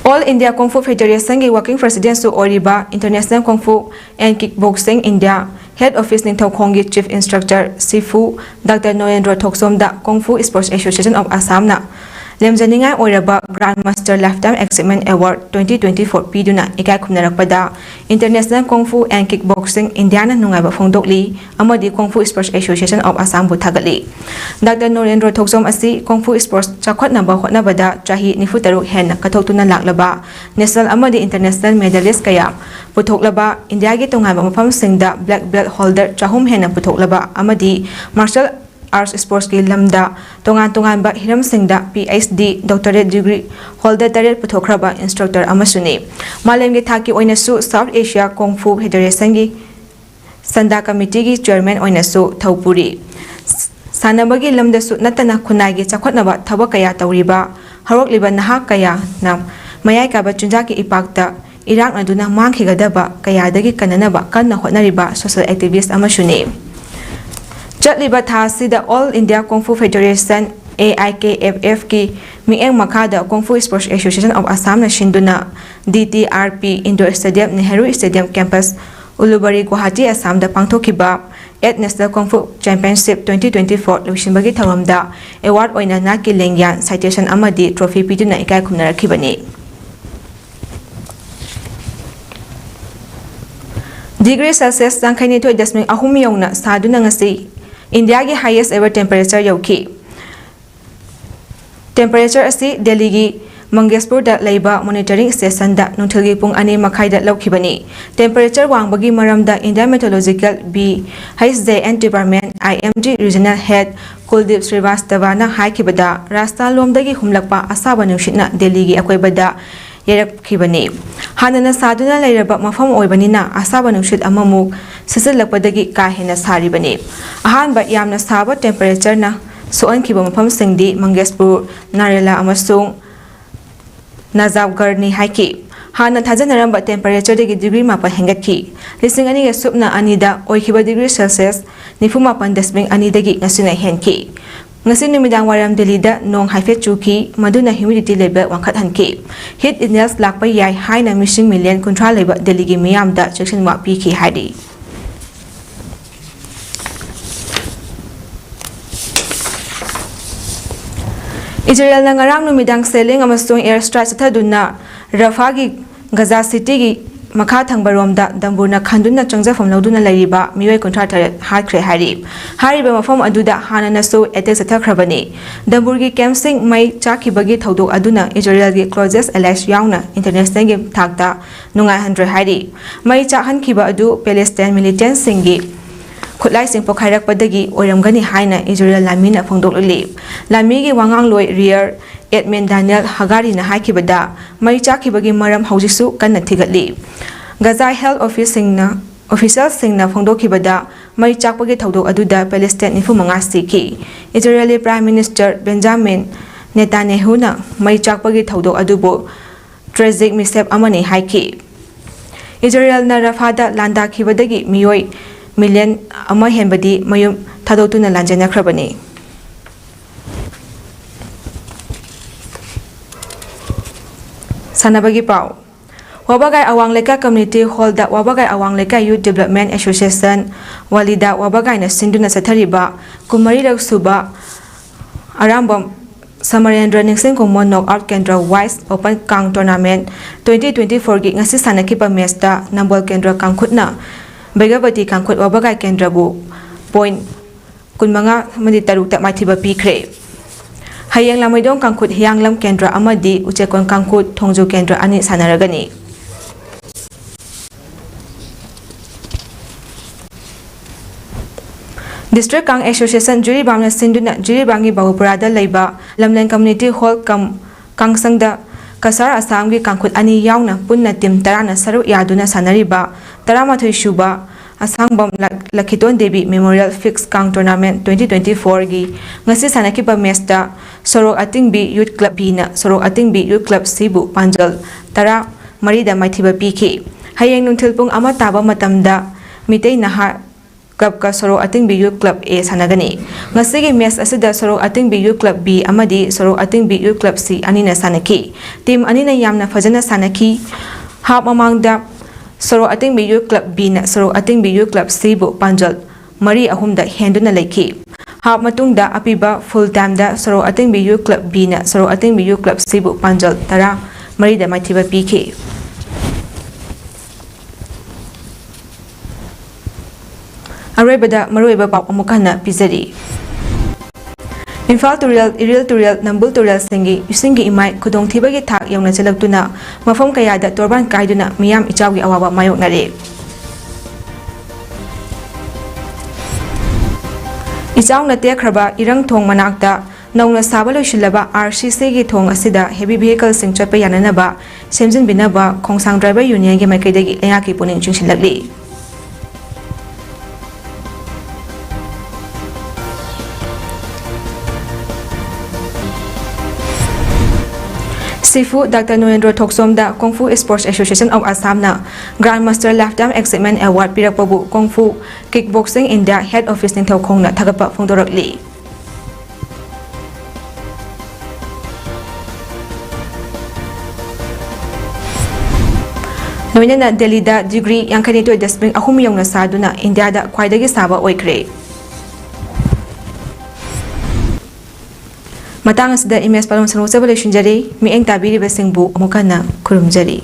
All India Kung Fu Federation ꯒꯤ Working President ꯁꯨ ꯑꯣꯏꯔꯤꯕ International Kung Fu and Kickboxing India Head Office ꯅꯤꯡꯊꯧꯈꯣꯡꯒꯤ Chief Instructor ꯁꯤꯐꯨ Doctor ꯅꯣꯔꯦꯟꯗ꯭ꯔꯣ ꯊꯣꯛꯆꯣꯝꯗ Kung Fu Sports Association of Assam ꯅ ꯂꯦꯝꯖꯅꯤꯡꯉꯥꯏ ꯑꯣꯏꯔꯕ Grandmaster Lifetime Achievement Award twenty twenty-four ꯄꯤꯗꯨꯅ ꯏꯀꯥꯏ ꯈꯨꯝꯅꯔꯛꯄꯗ International Kung Fu and Kickboxing India ꯅ ꯅꯨꯡꯉꯥꯏꯕ ꯐꯣꯡꯗꯣꯛꯂꯤ ꯑꯃꯗꯤ Kung Fu Sports Association of Assam ꯕꯨ ꯊꯥꯒꯠꯂꯤ꯫ Doctor ꯅꯣꯔꯦꯟꯗ꯭ꯔꯣ ꯊꯣꯛꯆꯣꯝ ꯑꯁꯤ Kung Fu Sports ꯆꯥꯎꯈꯠꯅꯕ ꯍꯣꯠꯅꯕꯗ ꯆꯍꯤ ꯅꯤꯐꯨ ꯇꯔꯨꯛ ꯍꯦꯟꯅ ꯀꯠꯊꯣꯛꯇꯨꯅ ꯂꯥꯛꯂꯕ, national ꯑꯃꯗꯤ international medalist ꯀꯌꯥ ꯄꯨꯊꯣꯛꯂꯕ, ꯏꯟꯗꯤꯌꯥꯒꯤ ꯇꯣꯉꯥꯟꯕ ꯃꯐꯝꯁꯤꯡꯗ black belt holder ꯆꯍꯨꯝ ꯍꯦꯟꯅ ꯄꯨꯊꯣꯛꯂꯕ ꯑꯃꯗꯤ martial arts sports ꯀꯤ ꯂꯝꯗ ꯇꯣꯉꯥꯟ ꯇꯣꯉꯥꯟꯕ ꯍꯤꯔꯝꯁꯤꯡꯗ P H D, doctorate degree holder ꯇꯔꯦꯠ ꯄꯨꯊꯣꯛꯈ꯭ꯔꯕ instructor ꯑꯃꯁꯨꯅꯤ꯫ ꯃꯥꯂꯦꯝꯒꯤ ꯊꯥꯛꯀꯤ ꯑꯣꯏꯅꯁꯨ South Asia Kung Fu Federation ꯒꯤ ꯁꯟꯗꯥ committee ꯒꯤ chairman ꯑꯣꯏꯅꯁꯨ ꯊꯧ ꯄꯨꯔꯤ꯫ ꯁꯥꯟꯅꯕꯒꯤ ꯂꯝꯗꯁꯨ ꯅꯠꯇꯅ ꯈꯨꯟꯅꯥꯏꯒꯤ ꯆꯥꯎꯈꯠꯅꯕ ꯊꯕꯛ ꯀꯌꯥ ꯇꯧꯔꯤꯕ ꯍꯧꯔꯛꯂꯤꯕ ꯅꯍꯥ ꯀꯌꯥꯅ ꯃꯌꯥꯏ ꯀꯥꯕ ꯆꯤꯟꯖꯥꯛꯀꯤ ꯏꯄꯥꯛꯇ ꯏꯔꯥꯛꯅꯗꯨꯅ ꯃꯥꯡꯈꯤꯒꯗꯕ ꯀꯌꯥꯗꯒꯤ ꯀꯟꯅꯅꯕ ꯀꯟꯅ ꯍꯣꯠꯅꯔꯤꯕ social activist ꯑꯃꯁꯨꯅꯤ꯫ ꯆꯠꯂꯤꯕ ꯊꯥ ꯑꯁꯤꯗ All India Kung Fu Federation, A I K F F ꯀꯤ ꯃꯤꯠꯌꯦꯡ ꯃꯈꯥꯗ Kung Fu Sports Association of Assam ꯅ ꯁꯤꯟꯗꯨꯅ D T R P Indoor Stadium, Nehru Stadium Campus, ꯎꯂꯨꯕꯔꯤ, Guwahati, ꯑꯁꯥꯝꯗ ꯄꯥꯡꯊꯣꯛꯈꯤꯕ eighth National Kung Fu Championship twenty twenty-four ꯂꯣꯏꯁꯤꯟꯕꯒꯤ ꯊꯧꯔꯝꯗ award ꯑꯣꯏꯅ ꯅꯥꯠꯀꯤ ꯂꯦꯡꯌꯥꯟ, citation ꯑꯃꯗꯤ trophy ꯄꯤꯗꯨꯅ ꯏꯀꯥꯏ ꯈꯨꯝꯅꯔꯛꯈꯤꯕꯅꯤ꯫ Degree Celsius ꯌꯥꯡꯈꯩꯅꯤꯊꯣꯏ ꯗꯁꯃꯤꯛ ꯑꯍꯨꯝ ꯌꯧꯅ ꯁꯥꯗꯨꯅ ꯉꯁꯤ ꯏꯟꯗꯤꯌꯥꯒꯤ highest ever temperature ꯌꯧꯈꯤ꯫ Temperature ꯑꯁꯤ ꯗꯦꯜꯂꯤꯒꯤ ꯃꯪꯒꯦꯁꯄꯨꯔꯗ ꯂꯩꯕ monitoring station ꯗ ꯅꯨꯡꯊꯤꯜꯒꯤ ꯄꯨꯡ ꯑꯅꯤ ꯃꯈꯥꯏꯗ ꯂꯧꯈꯤꯕꯅꯤ꯫ Temperature ꯋꯥꯡꯕꯒꯤ ꯃꯔꯝꯗ Indian Meteorological B H Z N Department, I M D Regional Head ꯀꯨꯜꯗꯤꯞ ꯁ꯭ꯔꯤꯋꯥꯁꯇꯕꯥꯅ ꯍꯥꯏꯈꯤꯕꯗ, ꯔꯥꯖꯁꯊꯥꯟꯂꯣꯝꯗꯒꯤ ꯍꯨꯝꯂꯛꯄ ꯑꯁꯥꯕ ꯅꯨꯡꯁꯤꯠꯅ ꯗꯦꯜꯂꯤꯒꯤ ꯑꯀꯣꯏꯕꯗ ꯌꯩꯔꯛꯈꯤꯕꯅꯤ꯫ ꯍꯥꯟꯅꯅ ꯁꯥꯗꯨꯅ ꯂꯩꯔꯕ ꯃꯐꯝ ꯑꯣꯏꯕꯅꯤꯅ ꯑꯁꯥꯕ ꯅꯨꯡꯁꯤꯠ ꯑꯃꯃꯨꯛ ꯁꯤꯠꯆꯤꯜꯂꯛꯄꯗꯒꯤ ꯀꯥ ꯍꯦꯟꯅ ꯁꯥꯔꯤꯕꯅꯤ꯫ ꯑꯍꯥꯟꯕ ꯌꯥꯝꯅ ꯁꯥꯕ temperature ꯅ ꯁꯣꯛꯍꯟꯈꯤꯕ ꯃꯐꯝꯁꯤꯡꯗꯤ ꯃꯪꯒꯦꯁꯄꯨꯔ, ꯅꯥꯔꯦꯂꯥ ꯑꯃꯁꯨꯡ ꯅꯖꯥꯐꯒꯔꯅꯤ ꯍꯥꯏꯈꯤ꯫ ꯍꯥꯟꯅ ꯊꯥꯖꯅꯔꯝꯕ temperature ꯗꯒꯤ degree ꯃꯥꯄꯜ ꯍꯦꯟꯒꯠꯈꯤ꯫ ꯂꯤꯁꯤꯡ ꯑꯅꯤꯒ ꯁꯨꯞꯅ ꯑꯅꯤꯗ ꯑꯣꯏꯈꯤꯕ degree Celsius ꯅꯤꯐꯨ ꯃꯥꯄꯜ ꯗꯁꯃꯤꯛ ꯑꯅꯤꯗꯒꯤ ꯉꯁꯤꯅ ꯍꯦꯟꯈꯤ꯫ ꯉꯁꯤ ꯅꯨꯃꯤꯗꯥꯡ ꯋꯥꯏꯔꯝ ꯗꯦꯜꯂꯤꯗ ꯅꯣꯡ ꯍꯥꯏꯐꯦꯠ ꯆꯨꯈꯤ, ꯃꯗꯨꯅ humidity level ꯋꯥꯡꯈꯠꯍꯟꯈꯤ꯫ Heat index ꯂꯥꯛꯄ ꯌꯥꯏ ꯍꯥꯏꯅ ꯃꯤꯁꯤꯡ million ꯀꯨꯟꯊ꯭ꯔꯥ ꯂꯩꯕ ꯗꯦꯜꯂꯤꯒꯤ ꯃꯤꯌꯥꯝꯗ ꯆꯦꯛꯁꯤꯟꯋꯥ ꯄꯤꯈꯤ ꯍꯥꯏꯔꯤ꯫ ꯏꯖꯔꯦꯜꯅ ꯉꯔꯥꯡ ꯅꯨꯃꯤꯗꯥꯡ shelling ꯑꯃꯁꯨꯡ air strike ꯆꯠꯊꯗꯨꯅ ꯔꯐꯥꯒꯤ ꯒꯖꯥ ꯁꯤꯇꯤꯒꯤ ꯃꯈꯥ ꯊꯪꯕꯔꯣꯝꯗ ꯗꯝꯕꯨꯔꯅ ꯈꯟꯗꯨꯅ ꯆꯪꯖꯐꯝ ꯂꯧꯗꯨꯅ ꯂꯩꯔꯤꯕ ꯃꯤꯑꯣꯏ ꯀꯨꯟꯊ꯭ꯔꯥ ꯇꯔꯦꯠ ꯍꯥꯠꯈ꯭ꯔꯦ ꯍꯥꯏꯔꯤ꯫ ꯍꯥꯏꯔꯤꯕ ꯃꯐꯝ ꯑꯗꯨꯗ ꯍꯥꯟꯅꯅꯁꯨ attack ꯆꯠꯊꯈ꯭ꯔꯕꯅꯤ꯫ ꯗꯝꯕꯨꯔꯒꯤ campꯁꯤꯡ ꯃꯩ ꯆꯥꯛꯈꯤꯕꯒꯤ ꯊꯧꯗꯣꯛ ꯑꯗꯨꯅ ꯏꯖꯔꯦꯜꯒꯤ closest allies ꯌꯥꯎꯅ internationalꯒꯤ ꯊꯥꯛꯇ ꯅꯨꯡꯉꯥꯏꯍꯟꯗ꯭ꯔꯦ ꯍꯥꯏꯔꯤ꯫ ꯃꯩ ꯆꯥꯛꯍꯟꯈꯤꯕ ꯑꯗꯨ Palestine militantꯁꯤꯡꯒꯤ ꯈꯨꯠꯂꯥꯏꯁꯤꯡ ꯄꯣꯈꯥꯏꯔꯛꯄꯗꯒꯤ ꯑꯣꯏꯔꯝꯒꯅꯤ ꯍꯥꯏꯅ ꯏꯖꯔꯦꯜ ꯂꯥꯟꯃꯤꯅ ꯐꯣꯡꯗꯣꯛꯂꯤ꯫ ꯂꯥꯟꯃꯤꯒꯤ ꯋꯥꯉꯥꯡꯂꯣꯏ Rear Admiral Daniel Hagariꯅ ꯍꯥꯏꯈꯤꯕꯗ, ꯃꯩ ꯆꯥꯛꯈꯤꯕꯒꯤ ꯃꯔꯝ ꯍꯧꯖꯤꯛꯁꯨ ꯀꯟꯅ ꯊꯤꯒꯠꯂꯤ꯫ ꯒꯖꯥ health officeꯁꯤꯡꯅ, officialꯁꯤꯡꯅ ꯐꯣꯡꯗꯣꯛꯈꯤꯕꯗ, ꯃꯩ ꯆꯥꯛꯄꯒꯤ ꯊꯧꯗꯣꯛ ꯑꯗꯨꯗ ꯄꯦꯂꯦꯁꯇꯥꯏꯟ ꯅꯤꯐꯨ ꯃꯉꯥ ꯁꯤꯈꯤ꯫ ꯏꯖꯔꯦꯜꯒꯤ Prime Minister Benjamin Netanyahu-ꯅ ꯃꯩ ꯆꯥꯛꯄꯒꯤ ꯊꯧꯗꯣꯛ ꯑꯗꯨꯕꯨ tragic mishape ꯑꯃꯅꯤ ꯍꯥꯏꯈꯤ꯫ ꯏꯖꯔꯦꯜꯅ ꯔꯐꯥꯗ ꯂꯥꯟꯗꯥꯈꯤꯕꯗꯒꯤ ꯃꯤꯑꯣꯏ ꯃꯤꯂꯤꯌꯟ ꯑꯃ ꯍꯦꯟꯕꯗꯤ ꯃꯌꯨꯝ ꯊꯥꯗꯣꯛꯇꯨꯅ ꯂꯥꯟꯖꯦꯟꯅꯈ꯭ꯔꯕꯅꯤ꯫ ꯁꯥꯟꯅꯕꯒꯤ ꯄꯥꯎ꯫ ꯋꯥꯕꯒꯥꯏ ꯑꯋꯥꯡ ꯂꯩꯀꯥꯏ Community Hall-ꯗ ꯋꯥꯕꯒꯥꯏ ꯑꯋꯥꯡ ꯂꯩꯀꯥꯏ Youth Development Association, ꯋꯥꯂꯤꯗ ꯋꯥꯕꯒꯥꯏꯅ ꯁꯤꯟꯗꯨꯅ ꯆꯠꯊꯔꯤꯕ ꯀꯨꯟꯃꯔꯤꯔꯛ ꯁꯨꯕ ꯑꯔꯥꯝꯕꯝ ꯁꯃꯔꯦꯟꯗ꯭ꯔ ꯅꯤꯡꯁꯤꯡ ꯈꯨꯃꯣꯟ Knockout ꯀꯦꯟꯗ꯭ꯔ Wise Open ꯀꯥꯡ Tournament twenty twenty-four-ꯒꯤ ꯉꯁꯤ ꯁꯥꯟꯅꯈꯤꯕ match-ꯇ ꯅꯝꯕꯣꯜ ꯀꯦꯟꯗ꯭ꯔ ꯀꯥꯡꯈꯨꯠꯅ ꯕꯦꯒꯕꯇꯤ ꯀꯥꯡꯈꯨꯠ ꯋꯥꯕꯒꯥꯏ ꯀꯦꯟꯗ꯭ꯔꯕꯨ point ꯀꯨꯟꯃꯉꯥ ꯑꯃꯗꯤ ꯇꯔꯨꯛꯇ ꯃꯥꯏꯊꯤꯕ ꯄꯤꯈ꯭ꯔꯦ꯫ ꯍꯌꯦꯡ ꯂꯥꯃꯩꯗꯣꯡ ꯀꯥꯡꯈꯨꯠ ꯍꯤꯌꯥꯡꯂꯝ ꯀꯦꯟꯗ꯭ꯔ ꯑꯃꯗꯤ ꯎꯆꯦꯛꯀꯣꯟ ꯀꯥꯡꯈꯨꯠ ꯊꯣꯡꯖꯨ ꯀꯦꯟꯗ꯭ꯔ ꯑꯅꯤ ꯁꯥꯟꯅꯔꯒꯅꯤ꯫ District Kang Association ꯖꯤꯔꯤꯕꯥꯝꯅ ꯁꯤꯟꯗꯨꯅ ꯖꯤꯔꯤꯕꯥꯝꯒꯤ ꯕꯥꯕꯨꯄꯨꯔꯥꯗ ꯂꯩꯕ ꯂꯝꯂꯦꯟ Community Hall cum ꯀꯥꯡꯁꯪꯗ ꯀꯁꯥꯔ ꯑꯁꯥꯝꯒꯤ ꯀꯥꯡꯈꯨꯠ ꯑꯅꯤ ꯌꯥꯎꯅ ꯄꯨꯟꯅ team ꯇꯔꯥꯅ ꯁꯔꯨꯛ ꯌꯥꯗꯨꯅ ꯁꯥꯟꯅꯔꯤꯕ ꯇꯔꯥꯃꯥꯊꯣꯏ ꯁꯨꯕ ꯑꯁꯥꯡꯕꯝ ꯂꯛ-, ꯂꯈꯤꯇꯣꯟ ꯗꯦꯕꯤ Memorial Fix ꯀꯥꯡ Tournament twenty twenty-four-ꯒꯤ ꯉꯁꯤ ꯁꯥꯟꯅꯈꯤꯕ match-ꯇ ꯁꯣꯔꯣꯛ ꯑꯇꯤꯡꯕꯤ Youth Club B-ꯅ ꯁꯣꯔꯣꯛ ꯑꯇꯤꯡꯕꯤ Youth Club C-ꯕꯨ ꯄꯥꯟꯖꯜ ꯇꯔꯥ ꯃꯔꯤꯗ ꯃꯥꯏꯊꯤꯕ ꯄꯤꯈꯤ꯫ ꯍꯌꯦꯡ ꯅꯨꯡꯊꯤꯜ ꯄꯨꯡ ꯑꯃ ꯇꯥꯕ ꯃꯇꯝꯗ ꯃꯤꯇꯩ ꯅꯍꯥ club-ꯀ ꯁꯣꯔꯣꯛ ꯑꯇꯤꯡꯕꯤ Youth Club A ꯁꯥꯟꯅꯒꯅꯤ꯫ ꯉꯁꯤꯒꯤ match ꯑꯁꯤꯗ ꯁꯣꯔꯣꯛ ꯑꯇꯤꯡꯕꯤ Youth Club B ꯑꯃꯗꯤ ꯁꯣꯔꯣꯛ ꯑꯇꯤꯡꯕꯤ Youth Club C ꯑꯅꯤꯅ ꯁꯥꯟꯅꯈꯤ꯫ Team ꯑꯅꯤꯅ ꯌꯥꯝꯅ ꯐꯖꯅ ꯁꯥꯟꯅꯈꯤ꯫ Half ꯃꯃꯥꯡꯗ ꯁꯣꯔꯣꯛ ꯑꯇꯤꯡꯕꯤ Youth Club B-ꯅ ꯁꯣꯔꯣꯛ ꯑꯇꯤꯡꯕꯤ Youth Club C-ꯕꯨ ꯄꯥꯟꯖꯜ ꯃꯔꯤ ꯑꯍꯨꯝꯗ ꯍꯦꯟꯗꯨꯅ ꯂꯩꯈꯤ꯫ Half ꯃꯇꯨꯡꯗ ꯑꯄꯤꯕ full time-ꯗ ꯁꯣꯔꯣꯛ ꯑꯇꯤꯡꯕꯤ Youth Club B-ꯅ ꯁꯣꯔꯣꯛ ꯑꯇꯤꯡꯕꯤ Youth Club C-ꯕꯨ ꯄꯥꯟꯖꯜ ꯇꯔꯥ ꯃꯔꯤꯗ ꯃꯥꯏꯊꯤꯕ ꯄꯤꯈꯤ꯫ ꯑꯔꯣꯏꯕꯗ ꯃꯔꯨꯑꯣꯏꯕ ꯄꯥꯎ ꯑꯃꯨꯛ ꯍꯟꯅ ꯄꯤꯖꯔꯤ꯫ ꯏꯝꯐꯥꯜ ꯇꯨꯔꯦꯜ, ꯏꯔꯤꯜ ꯇꯨꯔꯦꯜ, ꯅꯝꯕꯨꯜ ꯇꯨꯔꯦꯜꯁꯤꯡꯒꯤ ꯏꯁꯤꯡꯒꯤ ꯏꯃꯥꯏ ꯈꯨꯗꯣꯡꯊꯤꯕꯒꯤ ꯊꯥꯛ ꯌꯧꯅ ꯆꯦꯜꯂꯛꯇꯨꯅ ꯃꯐꯝ ꯀꯌꯥꯗ ꯇꯣꯔꯕꯥꯟ ꯀꯥꯏꯗꯨꯅ ꯃꯤꯌꯥꯝ ꯏꯆꯥꯎꯒꯤ ꯑꯋꯥꯕ ꯃꯥꯌꯣꯛꯅꯔꯦ꯫ ꯏꯆꯥꯎꯅ ꯇꯦꯛꯈ꯭ꯔꯕ ꯏꯔꯪꯊꯣꯡ ꯃꯅꯥꯛꯇ ꯅꯧꯅ ꯁꯥꯕ ꯂꯣꯏꯁꯤꯜꯂꯕ RCC-ꯒꯤ ꯊꯣꯡ ꯑꯁꯤꯗ heavy vehicle-ꯁꯤꯡ ꯆꯠꯄ ꯌꯥꯅꯅꯕ ꯁꯦꯝꯖꯤꯟꯕꯤꯅꯕ ꯈꯣꯡꯁꯥꯡ driver union-ꯒꯤ ꯃꯥꯏꯀꯩꯗꯒꯤ ꯂꯩꯉꯥꯛꯀꯤ ꯄꯨꯛꯅꯤꯡ ꯆꯤꯡꯁꯤꯜꯂꯛꯂꯤ꯫ ꯁꯤꯐꯨ ꯗꯥꯛꯇꯔ ꯅꯣꯔꯦꯟꯗ꯭ꯔꯣ ꯊꯣꯛꯆꯣꯝꯗ Kung Fu Sports Association of Assam ꯅ Grand Master Lifetime Achievement Award ꯄꯤꯔꯛꯄꯕꯨ Kung Fu Kickboxing India Head Office ꯅꯤꯡꯊꯧꯈꯣꯡꯅ ꯊꯥꯒꯠꯄ ꯐꯣꯡꯗꯣꯔꯛꯂꯤ꯫ ꯂꯣꯏꯅꯅ ꯗꯦꯜꯂꯤꯗ ꯗꯤꯒ꯭ꯔꯤ ꯌꯥꯡꯈꯩꯅꯤꯊꯣꯏ ꯗꯁꯃꯤꯛ ꯑꯍꯨꯝ ꯌꯧꯅ ꯁꯥꯗꯨꯅ ꯏꯟꯗꯤꯌꯥꯗ ꯈ꯭ꯋꯥꯏꯗꯒꯤ ꯁꯥꯕ ꯑꯣꯏꯈ꯭ꯔꯦ꯫ ꯃꯇꯥꯡ ꯑꯁꯤꯗ ꯏꯃꯦꯖ ꯄꯥꯂꯣꯟ ꯁꯟꯗꯣꯛꯆꯕ ꯂꯣꯏꯁꯤꯟꯖꯔꯤ꯫ ꯃꯤꯠꯌꯦꯡ ꯇꯥꯕꯤꯔꯤꯕꯁꯤꯡꯕꯨ ꯑꯃꯨꯛ ꯍꯟꯅ ꯈꯨꯔꯨꯝꯖꯔꯤ꯫